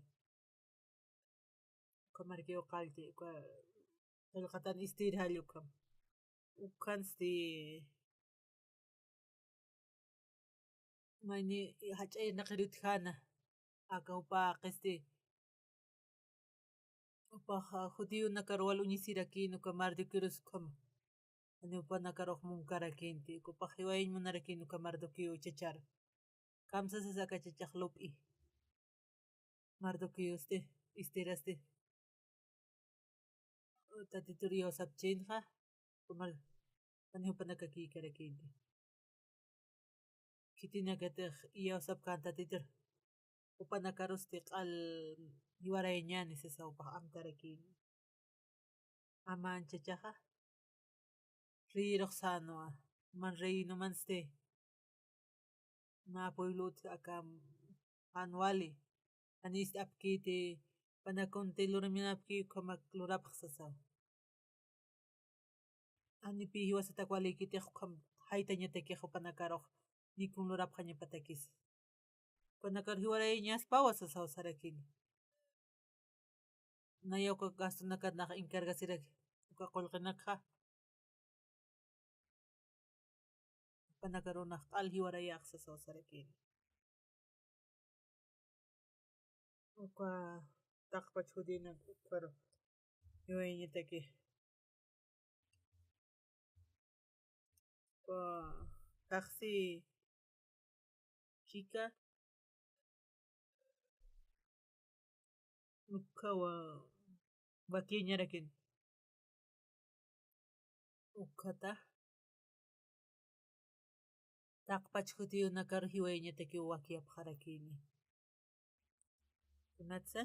Ukhamarakiw qallti uka qillqatan istir jall ukham. Ukhansti mayni jach'a irnaqir utjäna. Aka upa qisti. Upax judionakar wal uñisirakïn uka Mardoqueorus ukhama. Janiw jupanakarux munkarakïnti, uka upax jiwayañ munarakïn uka Mardoqueo chachar. Kamsasas aka chachax lup'i. Mardoqueosti, Esterasti. Tatitur iyawsapchinxa, jupamar, janiw jupanakakïkarakïnti. Khitinakatix iyawsapkän Tatitur. Jupanakarusti q'al jiwarayañäni sasa upax amtarakïn. Amän chachaxa. Reyirux sänwa, man reino mansti. Mä pueblot aka jan wali. Janisti apkiti, pana kunti luraminapki ukhamak lurapx sasaw. Janipï jiwasatak walikitix ukham jaytañatakix jupanakarux, ni kun lurapxañapatakis. Jupanakar jiwarayañaspawa sasaw sarakini. Naya uka gastonakat nax encargasiraki uka qullqinakxa. Jupanakarunax q'al jiwarayax sasaw sarakini. Uka taqpach judionak ukaru jiwayañataki. Uka taqsi kika ukhawa wakiñarakin. Ukhata taqpach judionakar jiwayañatakiw wakiyapxarakini. Kunatsa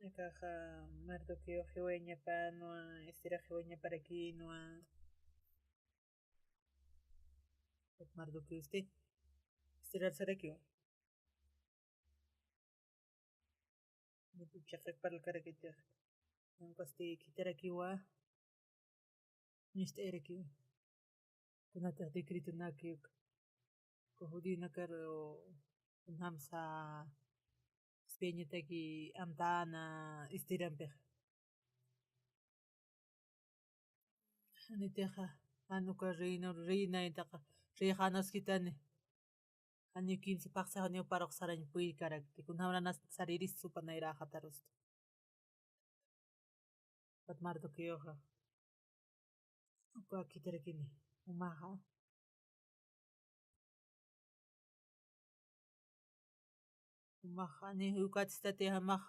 akaxa Mardoqueox jiwayañapänwa, Esterax jiwayañaparakïnwa. Mardoqueosti Esterar sarakiwa. Chiqaq parlkarakitix. Ukasti khitarakiwa. Nist'ayarakiwa. Kunatix decretonaki uka judionakar kunjamsa qhispiyañataki amtäna Esterampix. Janitixa, jan uka reino, reina intaqa, reyxanuskitani. Janiw kimsa phaxsi janiw parux sarañ puykarakti, kunjamaranas sariristu jupa nayraxatarusti. Ukat Mardoqueoxa uka khitarakini, jumaxa. Jumax janiw ukatstati, jumax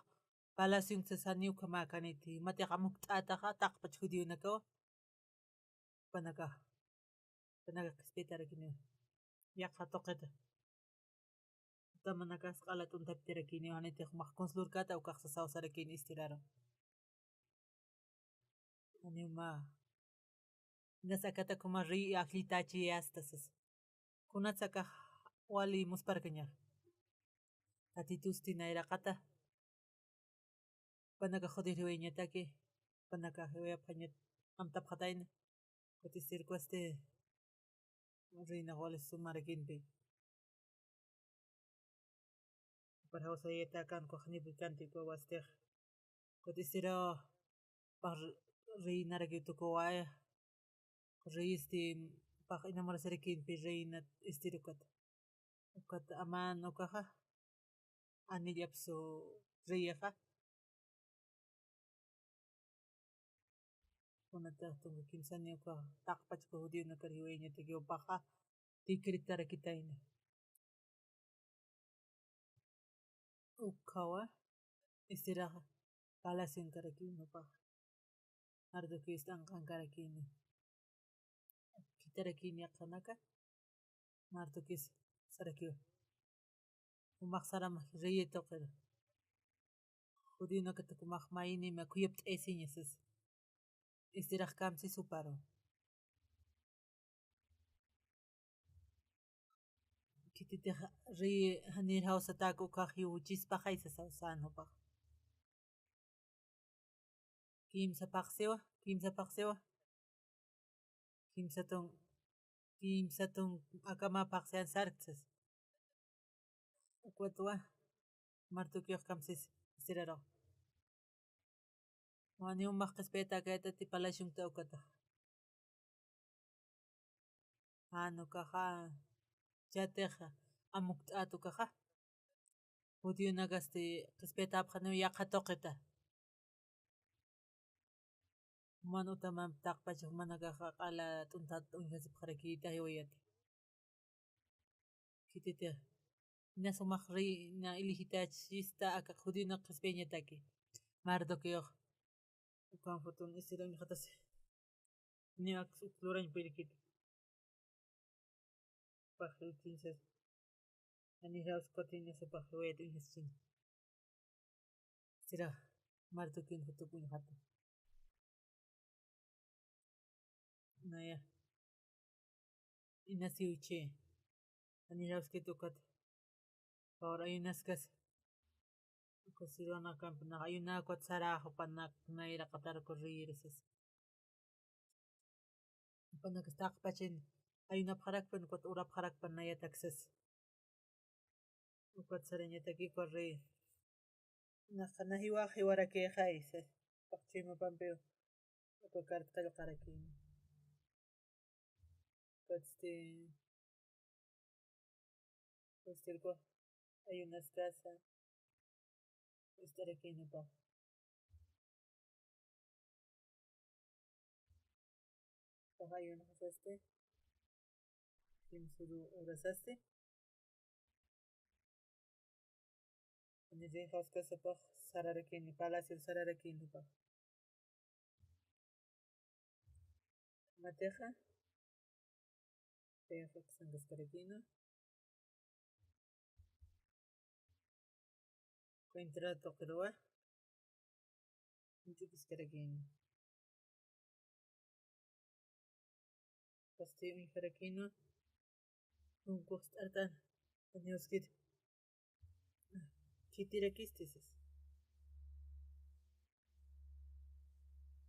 palacionksas janiw ukhamäkäniti, jumatix amuyt'ätaxa taqpach judionakawa. Jupanakax, jupanakax qhispiyatarakiniwa. Yaqha tuqita. Jutamanakas q'ala t'untapitarakiniwa, janitix jumax kunsa lurkäta ukax sasaw sarakini Esteraru. Janiw mä. Inas akatak juma rey ajllitachi asta sasa. Kunatsa akax wali musparkañax. Tatitusti nayraqata. Jupanakax judir jiwayañataki. Jupanakax jiwayapxañat amtapxatayna. Ukat Ester ukasti reinax wali sumarakinpi. Para jawsayatäkän ukax janipi kanti uka wastix. Ukat Esterax pax reinarakiw tukuwaya. Reyisti pax enamorasirakinpi reina Ester ukat. Ukat amän ukaxa. Anillapsu reyixa. Kunatix tunka kimsani uka taqpach uka judionakar jiwayañataki jupaxa decretarakitayna. Ukhawa, Esteraxa palacionkarakini jupaxa. Mardoqueos t'anqankarakini. Khitarakini yaqhanaka. Mardoqueos sarakiwa. Jumax saramaki rey tuqiru. Judionakata kumax mayni mä khuyapt'ayasiña sas. Istirax kamsis juparu. Khititix rey janir jawsatäk ukax jiwchispaxay sasa sän jupax. Kimsa phaxsiwa, kimsa phaxsiwa. Kimsa tun, kimsa tun akama phaxsian sarktas. Ukwatwa, Mardoqueox kamsis, istiraru. Wani umax qhispiyatakätati palacion ukatax. Jan ukaxa, chatixa, amukt'at ukaxa. Judionakasti qhispiyatapxaniw yaqha tuqita. Juman utamamp taqpach jumanakaxa q'ala t'untat uñjasipxarakïta jiwayati. Khititix, inas umax rey, na elegitachista aka judionak qhispiyañataki. Mardoqueox. Ukan jutun Ester uñjatasi. Ni aks uk lurañ pirkit. Pax ilkinsas. Ani jaws kutinas pax wayat uñjaschin. Sira Mardoqueon jutup uñjata. Naya. Inasiwchi. Ani jawskit ukat. Ahora ayunaskas. Uka sirwanakampi nax ayunakwat sarax jupanak nayraqatar correr sas. Jupanakas taqpachin ayunapxarakpan ukat urapxarakpan nayatak sas. Ukat sarañataki correr. Naxa na jiwax jiwarakïxay sas. Pax chuymapampiw. Uka carta qillqarakïn. Ukatsti, ukatsti uka ayunaskasa istarakïn uka. Uka ayunasasti. Kimsa urasasti. Ani rey jawskasa pax sararakïn, palacio sararakïn pax. Matixa. Rey jawskasa sankaskarakïn. Cuenta tuqiruwa. Uñch'ukiskarakïn. Ukasti uñjarakïn. Kunkuxs t'art'an. Uñuskit. Khitirakisti sas.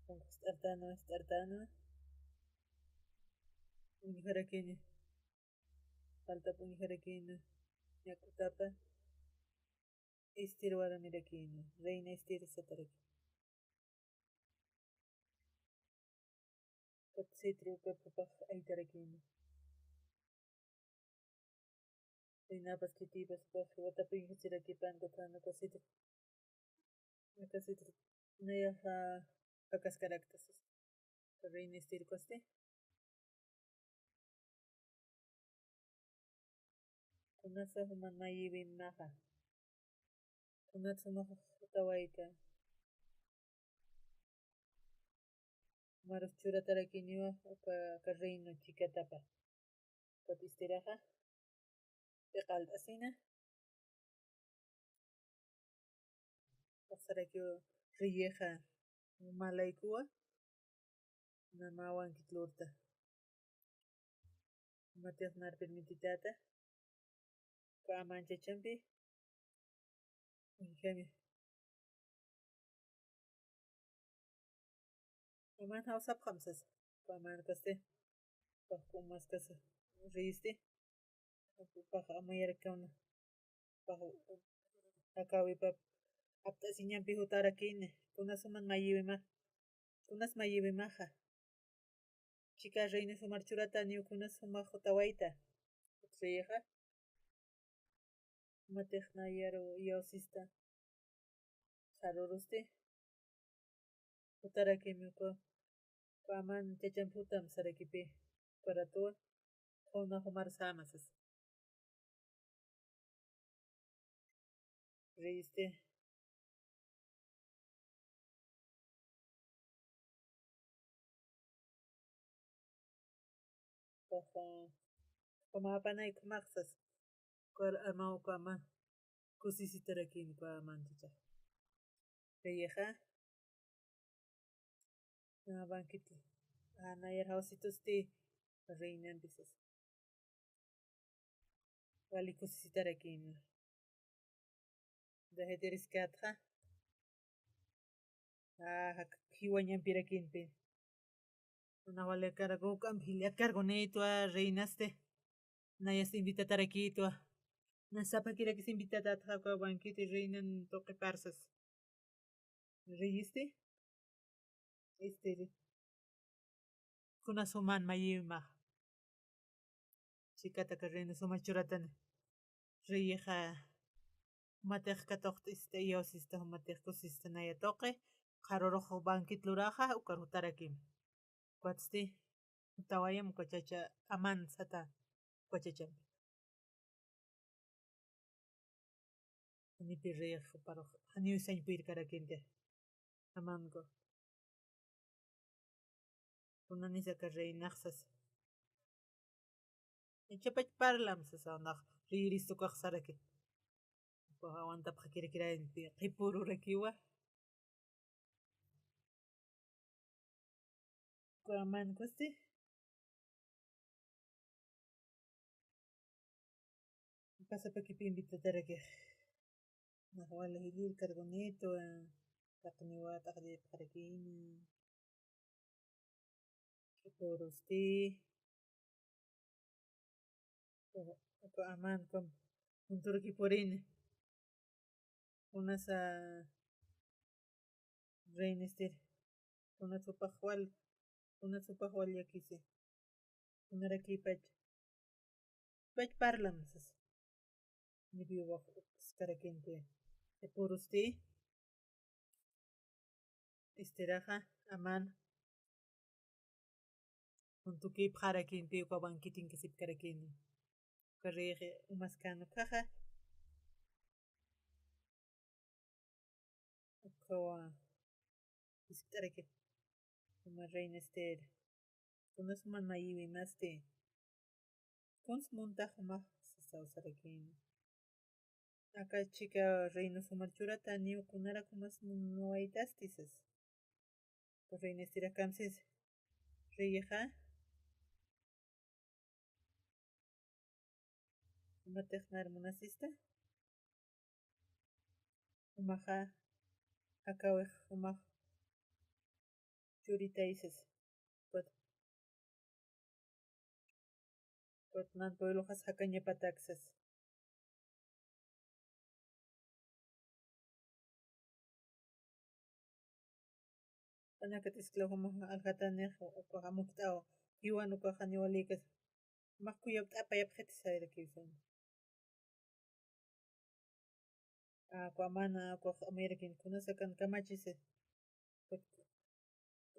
Kunkuxs t'art'anwa, t'art'anwa. Uñjarakïn. Faltap uñjarakïn. Ñak'utapa. Ester warmirakïn, reina Ester sataraki. Ukat cetro uka phupax aytarakïn. Reinapas khitipas ukax jiwatap uñjasirakipan ukat jan uka cetro. Uka cetro nayaxa jakaskarakta sas. Reina Ester ukasti. Kunasa juman mayiwimaxa. Kunat jumax jutawayta. Jumarus churatarakïniwa uka, uka reino chikatapa. Ukat Esteraxa. P'iqalt'asina. Pasarakiw reyixa malaykuwa, na mä wankit lurta. Matix nar permititäta. Uka Amán chachampi. Uñjami. Amán jawsapxam sasa. Uka Amán ukasti. Pax umaskas reyisti. Pax amayarakamna. Pax akawipap apt'asiñampi jutarakïn. Kunas juman mayiwima. Kunas mayiwimaxa. Chika reino jumar churataniw kunas jumax jutawayta. Utsrixa. Matix nayaru iyawsista. Sarurusti. Jutarakimi uka. Uka Amán chachampi jutam sarakipi. Uka ratuwa. Qhuna jumar säma sasa. Reyisti. Ukaxa, uka mä panay ukhamax sasa. Uka Amán, uka Amán kusisitarakïn uka Amán chacha. Reyixa. Banquete. Nayar jawsitusti reinampi sasa. Wali kusisitarakïnwa. Dejitiriskatxa. Jiwañampirakïnpi. Nana wali karguk'ampi jillat kargunïtwa reinasti. Nayas invitatarakïtwa. Nana sapakirakis invitatatxa uka banquete reinan tuqiparsas. Reyisti. Este, kuna suman mayiwi max. Chikataka reina suma churatani. Reyixa. Jumatix katuqt'ista iyawsista jumatix kusista naya tuqi. Qharurux banquete luraxa ukar jutarakïn. Ukatsti jutawayam uka chacha Amán sata uka chachampi. Janipi reyix juparux janiw sañpuyirkarakïnti. Amán uka. Kunanisa aka reinax sasa. Ichhapach parlam sasa, nax riyiristukax saraki. Ukax awantapxakirakiranti qhipürurakiwa. Uka Amán ukaxti. Pasapakipï invitatarakix. Nax wali jillir kargunïtwa. Taqiniwa taqllaypxarakïna. Qhipürusti. Uka Amán ukham junturukipurini. Kunasa reinastir. Kunasa jupax wal. Kunasa jupax wal llakisi. Kunarakïpach. Pach parlam sasa. Nipiwax ukaskarakïnti. Qhipürusti. Istiraxa Amán. Juntukipxarakïnpi uka banquetenkasipkarakïni. Uka reyixi umaskan ukaxa. Ukawa. Iskt'araki. Uma reina Ester. Kunas man mayiwi masti. Kuns muntax umax sasaw sarakïni. Aka chika reino sumar churataniw kunarak umas munawaytasti sas. Reina Esterakamsis. Reyixa. Umatix nar munasista. Umaxa. Akawix umax. Churitaysas. Ukat. Ukat nan puebloxas jakañapataksas. Q'anakat esclavo umax aljatanix ukax amukt'aw. Jiwan ukax janiw walikas. Umax kuyapt'apayapxiti sayrakiw suma. Uka Amán ukax amuyarakin kunas akan kamachisi.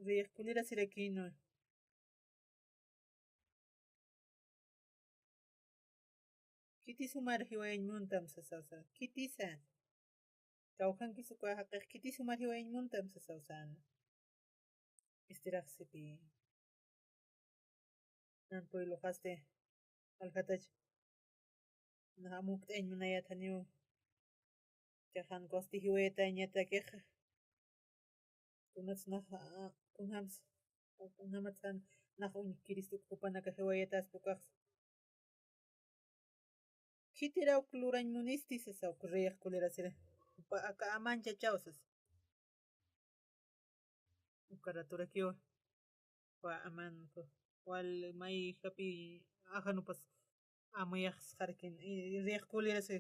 Reyix kulirasirakïnwa. Khitis jumar jiwayañ muntam sasaw sä. Khitisa. Kawkhankis uka jaqix khitis jumar jiwayañ muntam sasaw säna. Istiraxsipï. Nan puebloxasti aljatach. Nax amukt'añ munayät janiw. Chaxan kusti jiwayatañatakixa. Kunats nax, kunjams, kunjamatsan nax uñjkirist uk jupanaka jiwayataspa ukax. Khitiraw lurañ munisti sasa uk reyix kulirasira. Jupa aka Amán chachaw sasa. Uka raturakiwa. Uka Amán uka wal mayjapi ajanupas amuyax sarakïn, reyix kulirasi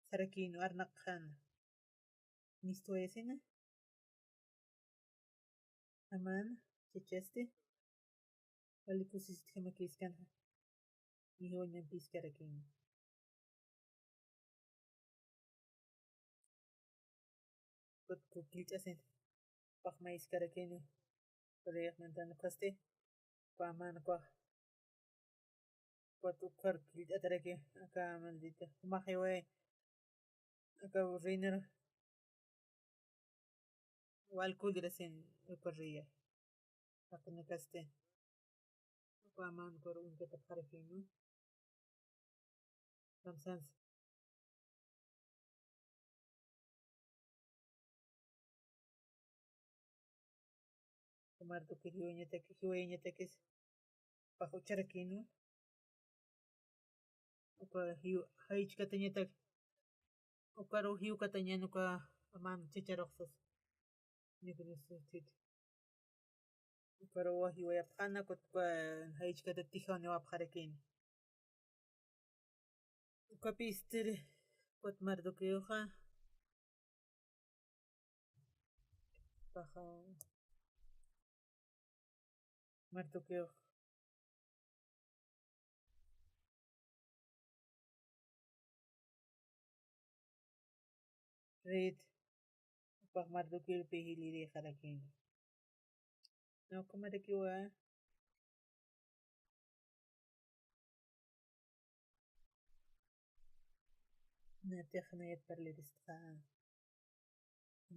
sarakïn arnaqxan. Mistuwayasina. Amán chachasti. Wali kusisitjamakïskanxa. Jiwañampiskarakïn. Ukat killt'asin. Paxmayiskarakïn. Reyix mantan ukhasti. Uka Amán ukax. Ukat ukar killt'ataraki. Aka maldita. Umax jiway. Aka reinir. Wal kulirasin uka reya. Jaqinakasti. Uka Amán ukaru uñkatapxarakïnwa. Kamsans. Mardoqueo jiwayañataki, jiwayañatakis. Pax ucharakïnwa. Uka jiw-, jayichkatañatak. Ukaru jiwkatañan uka amän chacharuxsas. Nipinis sutiti. Ukaruwa jiwayapxäna, ukat uka jayichkatati jawniwapxarakïna. Ukapï Ester, ukat Mardoqueoxa. Paxa. Mardoqueo. Rit. Jupax Mardoqueorpï jilïrïxarakïna. Naw ukhamarakiwa. Natix nayat parliristxa.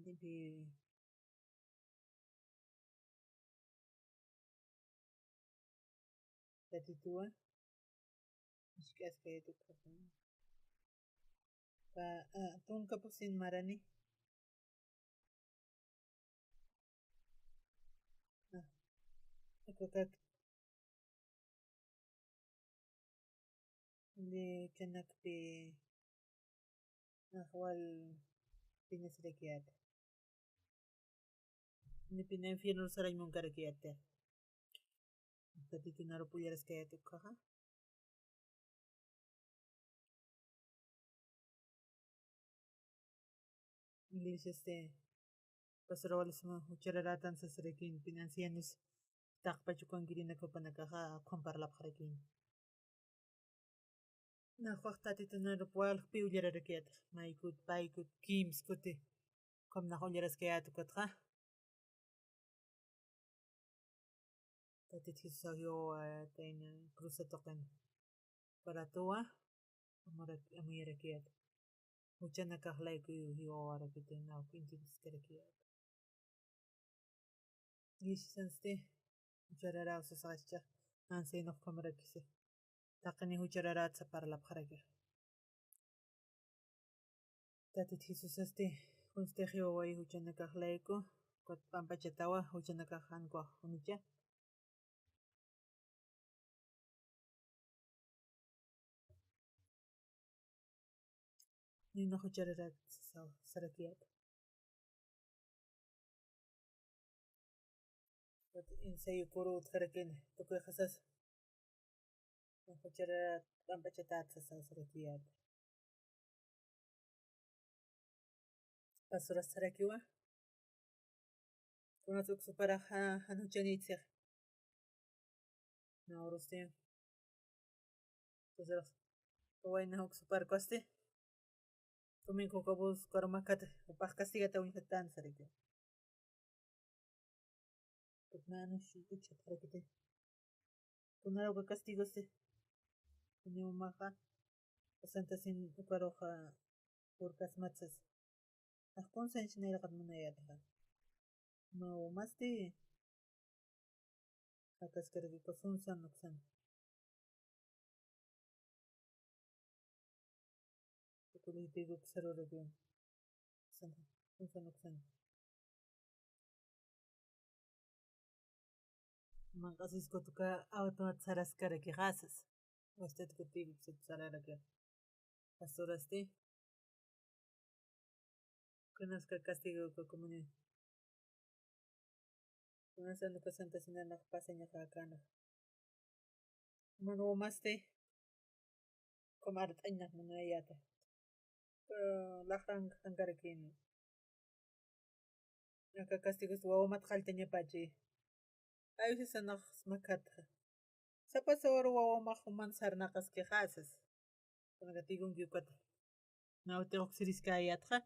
Nipi. Tatituwa. Jisk'askayat ukhaxa. Pa, a, tunka pusin marani. A, ukakak. Li kanakpi. Axwal pinasirakiyat. Nipina infierno sarañ munkarakiyat. Tatitunarup ullaraskayat ukhaxa. Iglesiasti, pastor Walesma juchararätan sasarakïn, pin ancianos, taqpach ukankirïnaka jupanakaxa, ukham parlapxarakïn. Nax jupax Tatitunarup walxpï ullararakiyat, maykut, paykut, kimskuti, ukham nax ullaraskayät ukatxa. Tatit Jesusax jiwawayatayna cruza tuqin. Paratuwa, amuyarakiät. Juchanakax layku jiwawarakitayna, uk intidiskarakiät. Jisansti, juchararäw sasaxacha, anciano ukhamarakisi. Taqini juchararät saparlapxaraki. Tatit Jesusasti, kunsti jiwaway juchanakax layku, ukat p'ampachatawa, juchanakax jan ukax junicha. Nina juchararät sasaw, sarakiyät. Ukat insayu kuru utjarakini, tukuyxasas. Juchararät p'ampachatät sasaw sarakiyät. Pasuras sarakiwa. Kunas uk suparax jan juchanït six. Na urusti. Entonces, wayna uk supar kasti. Domingo kabus karumakat, upax castigata uñjatan saraki. Kutnanu shu uchatxarakiti. Kunara uka castigosti. Kuni umaxa. Santa sin ukaruxa purkasmatsas. Nax kunsa insiniraqat munayätaxa. Mä umasti. Jakaskaraki uka sunsan uksan. Tukulipï uksaruraki. Sunsan, sunsan uksan. Manq'asiskutuka awtumat saraskarakixasas. Wastatkuti uksat sararaki. Pastorasti. Kunaska castigo ka comunidad. Kunasan uka Santa Cena nax pasañaxa akanax. Uman umasti. Ukham art'añax munayäta. Laxran jankarakini. Aka castigos wawamat qalltañapachi. Ay, sisanax smakatxa. Sapa sawaru wawamax uman sarnaqaskixasas. Kunaka tigunki ukata. Nawtix uksiriskayätxa.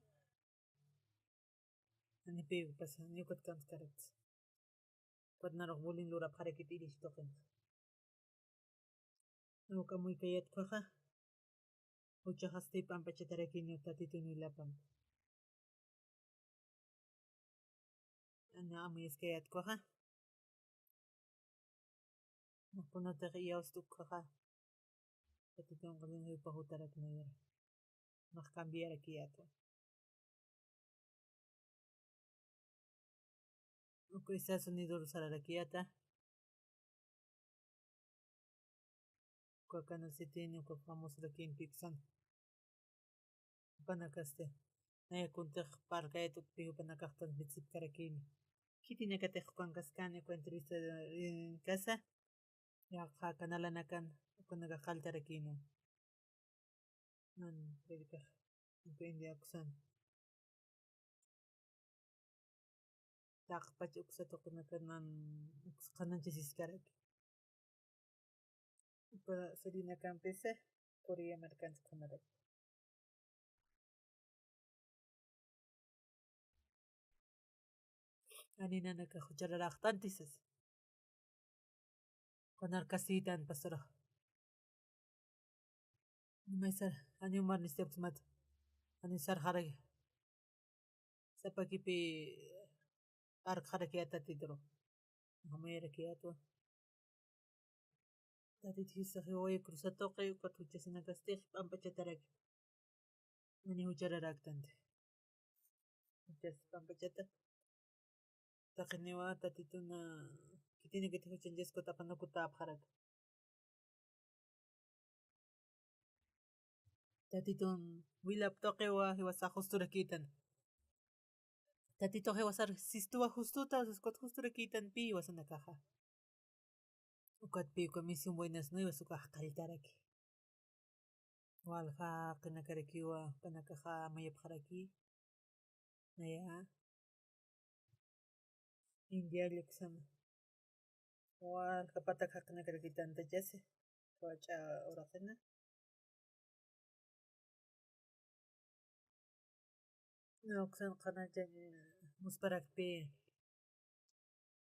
Anipï pasa, ni ukat kamskarakta. Ukat narux bullying lurapxarakit iris tuqin. Uka amuykayät ukhaxa. Juchaxasti p'ampachatarakini Tatitun wilapampi. Ana amuyaskayät ukhaxa. Nax kunatix iyawsti ukhaxa. Tatitun qallin jupa jutaraknayara. Nax cambiarakiyätwa. Uka Estados Unidos sararakiyata. Uka Kansas City, uka famoso rakin Pixon. Jupanakasti. Naya kuntix parkayat ukpi jupanakaxtan visitkarakini. Khitinakatix jupankaskani uka entrevista, eh, kasa. Yaqha canalanakan ukanakax qalltarakini. Man, predicaq, uka India uksan. Taqpach uksa tuqinakan man uks qhanañchasiskaraki. Uka sirinakampi Corea markansa qhumaraki. Ani nanaka juchararaqtanti sas. Kunar kasitan pastora. Nimaysar, ani umar nistipsmat. Ani sarxaraki. Sapakipi arkxarakiyata Tatituru. Jamayarakiyatwa. Tatit Jisusax jiwayi cruzatuqi, ukat juchasinakastix p'amp'achataraki. Ani juchararaktanti. Juchas p'amp'achata. Taqiniwa Tatituna khitinakatix juchañchaskuta apanukutäpxaraki. Tatitun wilap tuqiwa jiwasax justurakïtan. Tatitux jiwasar sistuwa justuta, saskuta justurakïtan pi jiwasanakaxa. Ukatpi uka misión buenas nuevas ukax qalltaraki. Walja jaqinakarakiwa jupanakaxa mayapxaraki. Naya India lluksama. Walja patak jaqinakarakitantachasi. Wach'a uraqina. Na uksan qhanañchañ musparakpi.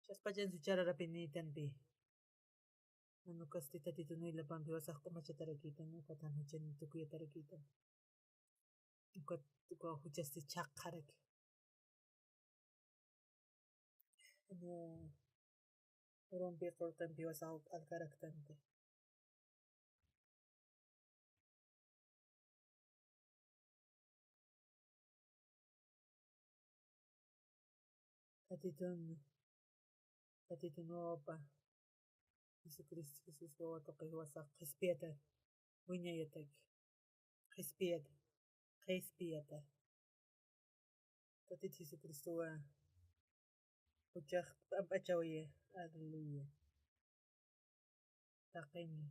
Chaspachan juchararapinïtanpi. Jan ukasti Tatitun wilapampi jiwasax q'umachatarakïtan, ukat jan juchan tukuyatarakïtan. Ukat uka juchasti chhaqxaraki. Jan urumpi qullqimpi jiwasax uk alkaraktanti. Tatitun, Tatitun wawapa, Jesucristo, Jesús wawa tuqi jiwasax qhispiyata, wiñayataki. Qhispiyata, qhispiyata. Tatit Jesucristowa juchax p'amp'achawiya. Aleluya. Taqini.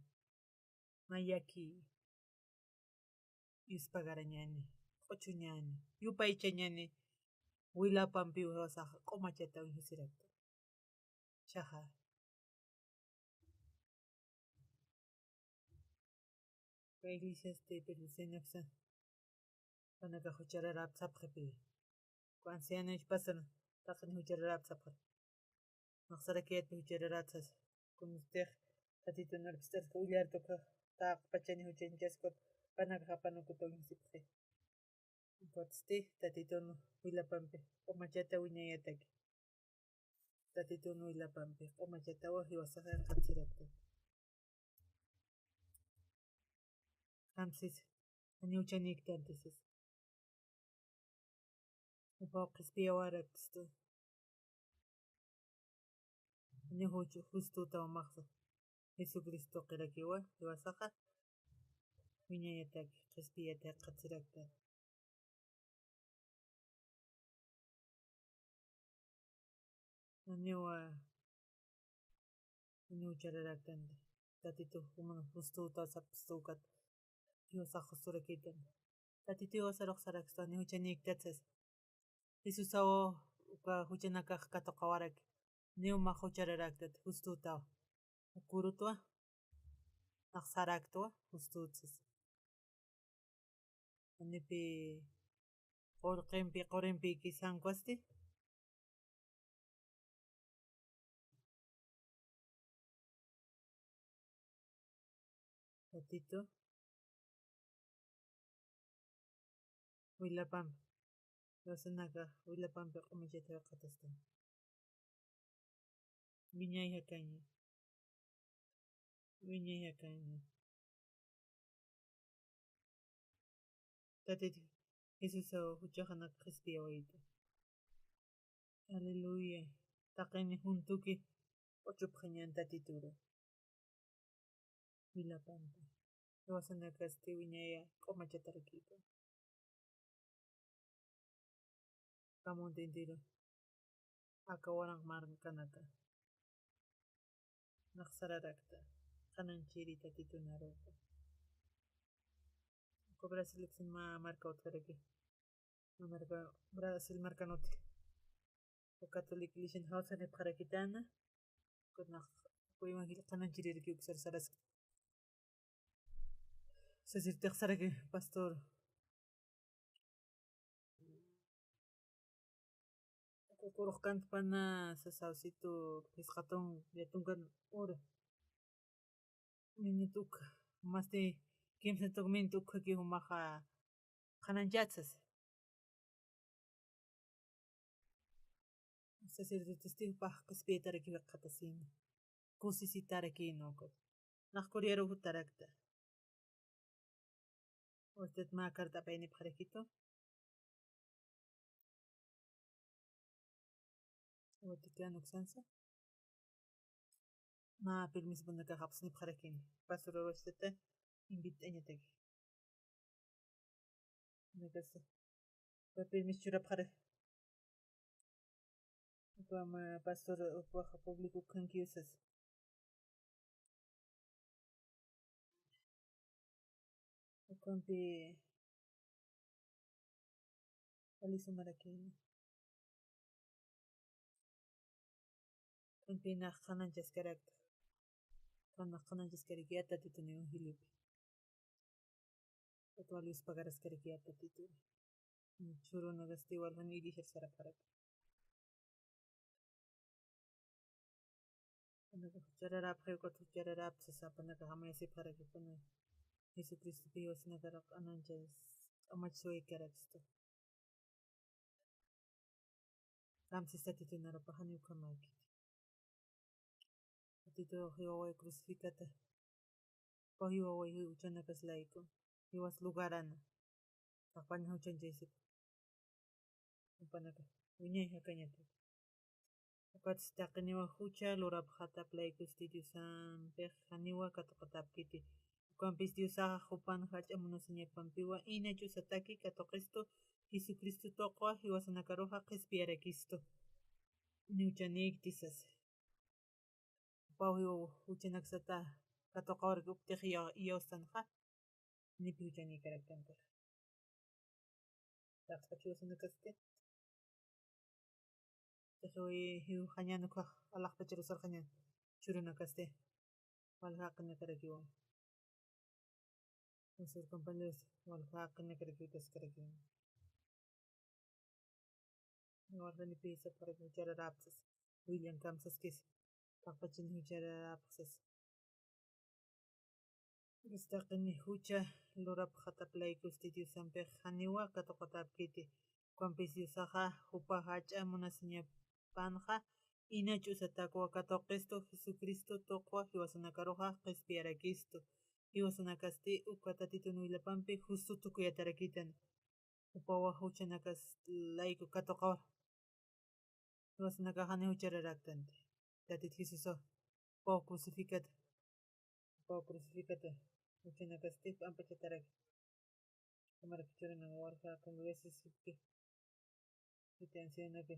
Mayaki. Yuspagarañani. Q'uchuñani. Yupaychañani. Wilapampiw jiwasax q'umachata uñjasirakta. Chaxa. Uka iglesiasti, pero sinaksa jupanakax juchararäpxta sapxipi. Uka anciano ispasana taqin juchararäpxta sapxi. Naxsarakiyatpi juchararäpxta sasa. Kunustix Tatitun arpist'asqa uyarit ukax taqpachani juchañchaskut jupanakax apanukuta uñjasipxi. Ukatsti Tatitun wilapampi q'umachata wiñayataki. Tatitun wilapampi q'umachatawa jiwasax irqatsirakta. Jamsis, janiw chaniktanti sasa. Upaw qhispiyawarakstu. Janiw juch-, justuta umaxsa. Jesucristo tuqirakiwa jiwasaxa wiñayataki, qhispiyata irqatsirakta. Janiwa, janiw juchararaktanti. Tatitux juman justuta sapstu ukat jiwasax justurakïtan. Tatituw jiwasarux sarakstu, janiw juchaniktat sasa. Jesusaw uka juchanakax katuqawaraki. Janiw mä juchararaktat, justutaw. Uk urutwa naxsaraktwa, justut sasa. Janipi qullqimpi, qurimpi ikisankwasti. Tatitu wilapampi, jiwasanakax wilapampi q'umachata irqatastan. Wiñay jakaña. Wiñay jakaña. Tatit Jesusaw juchaxanak qhispiyawayta. Aleluya. taqini juntuki q'uchupxañan Tatituru. Wilapampi. Jiwasanakasti wiñaya q'umachatarakïpa. Kamuntintiru. Aka waranq markanaka. Nax sararakta. Qananchiri Tatitun arupa. Uka Brasil uksin mä marka utjaraki. Mä marka, Brasil markan utji. Uka Catholic Iglesian jawsanipxarakitäna. Uka nax, uka evangelio qananchiriraki uksar saraski. Sasirtix saraki, pastor. Uka kuruxkantpana sasawsitu phisqa tun, ya tunkan ura. Minit ukha, masti kimsa tuk minit ukhaki jumaxa qhanañchät sasa. Sacerdotesti jupax qhispiyatarakiw jikxatasina. Kusisitarakïna ukat. Nax Corearu jutarakta. Usted mä carta apaynipxarakitu. Vaticano uksansa. Mä permisopunakax apsnipxarakini. Pastor Rosteta invit'añataki. Nakasa. Uka permiso churapxaraki. Uka mä pastor, ukaxa público ukhankiw sasa. Ukampi wali sumarakïna. Ukampi nax qhanañchaskarakta. Uka nax qhanañchaskarakï Tatitun evangeliopi. Ukat wali yuspagaraskarakï Tatitun. Churunakasti waljan iglesiar sarapxarakta. Jupanakax juchararäpxi, ukat juchararäpxi sasa, jupanakax amayasipxarakipuni. Jesucristopi jiwasanakaru q'ananchas, q'umachasiwaykarakstu. Kamsis Tatitun arupa, janiw ukhamäkiti. Tatitux jiwaway crucificata. Upaw jiwaway juchanakas layku. Jiwas lugarana. Taqpani juchanchasipa. Jupanaka wiñay jakañataki. Ukatsti taqiniwa jucha lurapxatap laykusti Diosampix janiwa katuqatäpkiti. Ukampis Diosaxa jupan jach'a munasiñapampiwa ina ch'usataki katuqistu, Jesucristo tuqwa jiwasanakaruxa qhispiyarakistu. Juchanïkti sasa. Upaw jiwaw juchanaksata katuqawaraki uktix iyaw-, iyawstanxa. Janipi juchanïkaraktantixa. Taqpach jiwasanakasti. Taqi jiwxañän ukkhax alaxpachar usarxañän. Churunakasti. Walja jaqinakarakiwa. Pastor compañeros, walja jaqinakarakiw utjaskarakiwa. Waljanipï sapxaraki juchararäpxi sasa. Willan kamsaskis. Taqpachani juchararäpxi sasa. Taqini jucha lurapxatap laykusti Diosampix janiwa katuqatäpkiti. Ukampis Diosaxa jupa jach'a munasiñapanxa ina ch'usatakwa katuqistu, Jesucristo tuqwa jiwasanakaruxa qhispiyarakistu. Jiwasanakasti uka Tatitun wilapampi justu tukuyatarakïtan. Upawa juchanakas layku katuqawar. Jiwasanakax jani juchararaktanti. Tatit Jesusaw upaw crucificata. Upaw crucificata. Juchanakasti p'ampachataraki. Ukhamaraki churunaka walja congreso sipki. Jiti ancianaka.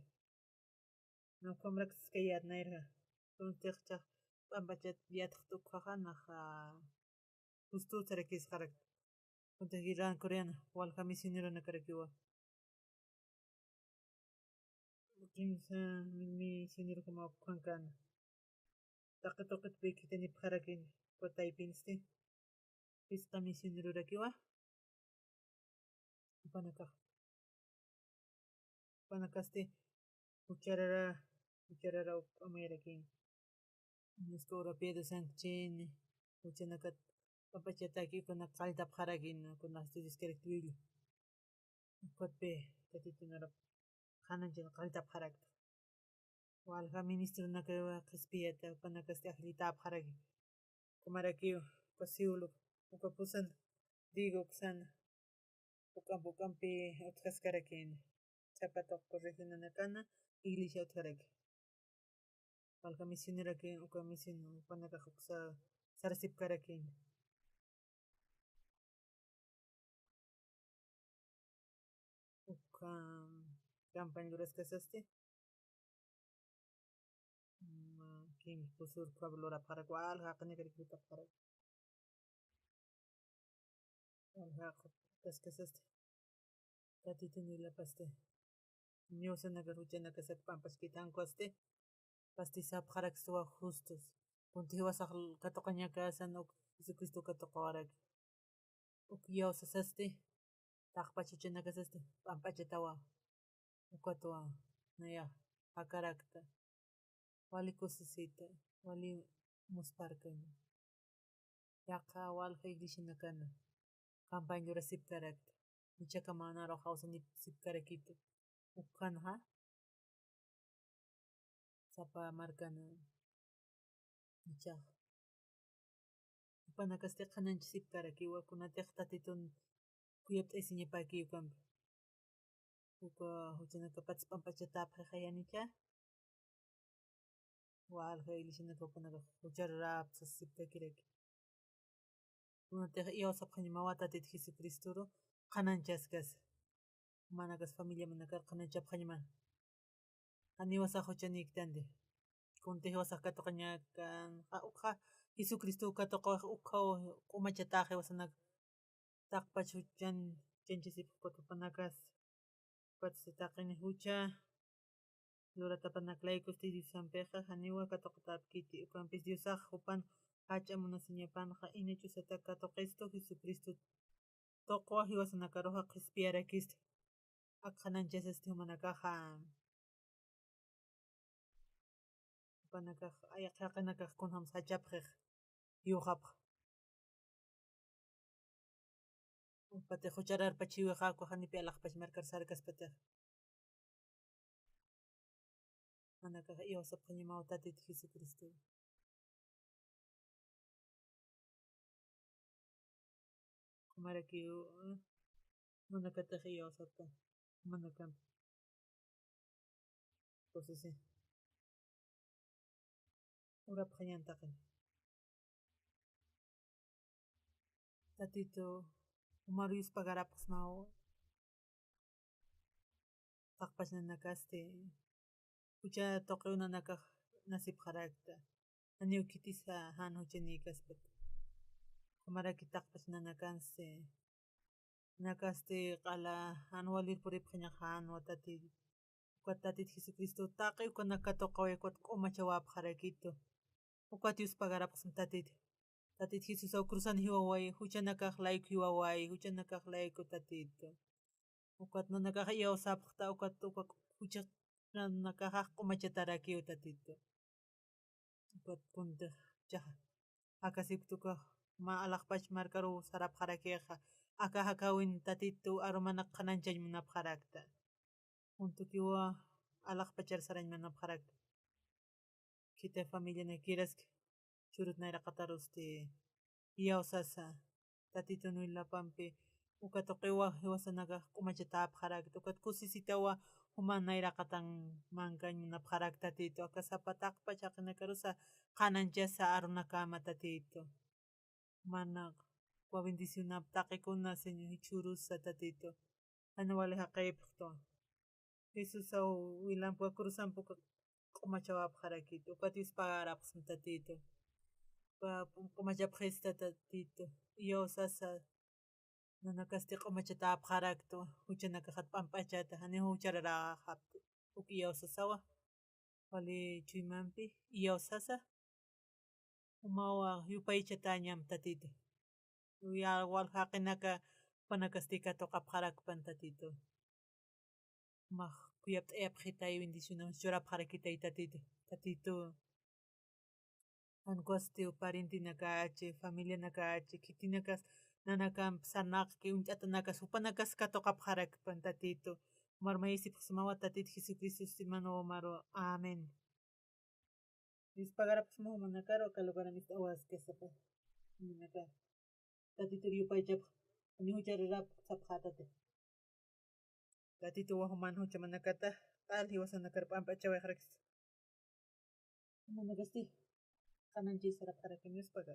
Na ukhamrak siskayät nayrja. Kuntix chax p'ampachat yatxta ukkhaxa naxa justu sarakisxarakta. Kuntix guerran Coreana, walja misioneronakarakiwa. Kimsa misionerokama ukhankän. Taqi tuqitpï khitinipxarakin, uka taypinsti. Phisqa misionerorakiwa. Jupanakax. Jupanakasti jucharara, jucharara uk'amayarakin. Niska urapidu sankchini, juchanakat p'ampachataki, ukanak qalltapxarakin, ukanak estudiaskarakta Biblia. Ukatpi Tatitun arup qhanañchan qalltapxarakta. Walja ministronakaruwa qhispiyata, jupanakasti ajllitäpxaraki. Ukhamarakiw, uka Seúl, uka Busan, Daegu uksana, uk'amp uk'ampi utjaskarakini. Sapa tuqi regionanakana iglesia utjaraki. Walja misionerakin, uka mision, jupanakax uksa sarasipkarakin. Uka campaña luraskasasti. Kimsur kab lurapxarak, walja jaqinakar jutapxarak. Walja jaqinakar jutapxarak. Tatitun wilapasti. Diosanakar juchanakasak p'ampachkitankusti. Pasti sapxarakstuwa justos. Kunti jiwasax katuqañakasan uk Jesucristo katuqawarak. Uk iyawsasasti. Taqpach juchanakasasti. P'amp'achatawa. Ukatwa. Naya. Jakarakta. Wali kusisita. Wali musparkaña. Yaqha walja iglesianakana campaña lurasipkarakta. Michhakamanar jawsanipkarakitu. Ukhanxa. Sapa markana. Michhax. Jupanakasti qhanañchasipkarakiwa, kunatix Tatitun kuyapt'ayasiñapäki ukampi. Uka juchanakapatas p'amp'achatäpxixa yanicha. Walja iglesianaka jupanakax juchararapxsasipkakiraki. Kunatix iyawsapxañamawa Tatit Jesucristoru qhanañchaskasa. Jumanakas familiamanakar qhanañchapxañamana. Janiw sax juchaniktanti. Kunti jiwasax katuqañakan, ukxa Jesucristo katuqawax ukhaw q'umachatäx jiwasanak taqpach juchan, juchañchasipxi ukat jupanakas. Ukatsti taqini jucha luratapanak laykusti Diosampixa janiwa katuqatäpkiti, ukampis Diosax jupan jach'a munasiñapanxa iñachusatak katuqistu Jesucristo tuqwa jiwasanakaruxa qhispiyarakistu. Ak qhanañchasasti jumanakaxa. Jupanakax, ay, jaqinakax kunjams jachapxix, jiwxapx. Ukpatix juchararpachiwixa, ukax janipi alaxpach markar sarkaspatix. Jumanakax iyawsapxañamaw Tatit Jesucristo. Jumaraki, jumanakatix iyawsapxi, jumanakampi. Kusisi. Urapxañäni taqini. Tatitu, jumaru yuspagarapxsmaw. Taqpach nanakasti jucha tuqiw nanakax nasipxarakta. Janiw khitisa jan juchanïkaspati. Jumaraki taqpach nanakansti. Nanakasti q'ala jan walir puripxiñax janwa Tatit. Ukat Tatit Jesucristo taqi ukanak katuqaway ukat q'umachawapxarakitu. Ukat yuspagarapxsma Tatit. Tatit Jesusaw cruzan jiwaway, juchanakax layku jiwaway, juchanakax layku Tatitu. Ukat nanakax iyawsapxta, ukat uka jucha nanakaxax q'umachatarakiw Tatitu. Ukat kuntix chaxa. Akasipkta uka mä alaxpach markaruw sarapxarakixa. Aka jakawin Tatitu arumanak qhanañchañ munapxarakta. Kuntukiwa alaxpachar sarañ munapxarakta. Khiti familianakiraski churut nayraqatarusti iyawsasa, Tatitun wilapampi uka tuqiwa jiwasanakax q'umachatäpxarakta, ukat kusisitawa juman nayraqatan mankañ munapxarakta Tatitu, aka sapa taqpach jaqinakarusa qhanañchasa arunakama Tatitu. Jumanak wa bendicionap taqikuna, Señor, jichhürusa Tatitu. Jan wali jaqipxtu. Jesusaw wilampi, cruzampi uka q'umachawapxarakit. Ukat yuspagarapxsma Tatitu. Uka q'umachapxista Tatitu. Iyawsasa. Nanakasti q'umachatäpxaraktu. Juchanakaxat p'amp'achata. Janiw juchararäxapti. Uk iyawsasawa. Wali chuymampi iyawsasa. Jumawa yupaychatäñam Tatitu. Uya wal jaqinaka jupanakasti katuqapxarakpan Tatitu. Jumax kuyapt'ayapxitay, bendicionaw churapxarakitay Tatitu. Tatitu. Jan ukastiw parientenakachi, familianakachi, khitinakas nanakamp sarnaqki, uñt'atanakas, jupanakas katuqapxarakpan Tatitu. Jumar mayisipxsmawa Tatitu Jesucristo simanwa maru. Amén. Yuspagarapxsma jumanakaru, aka lugaran ist'awaskasapa. Jumanaka. Tatitur yupaychapx, ni juchararapxsapxätati. Tatituwa juman juchamanakata, q'al jiwasanakar p'amp'achawayxarakis. Munagasti, qananchi sarapxarakinispaka.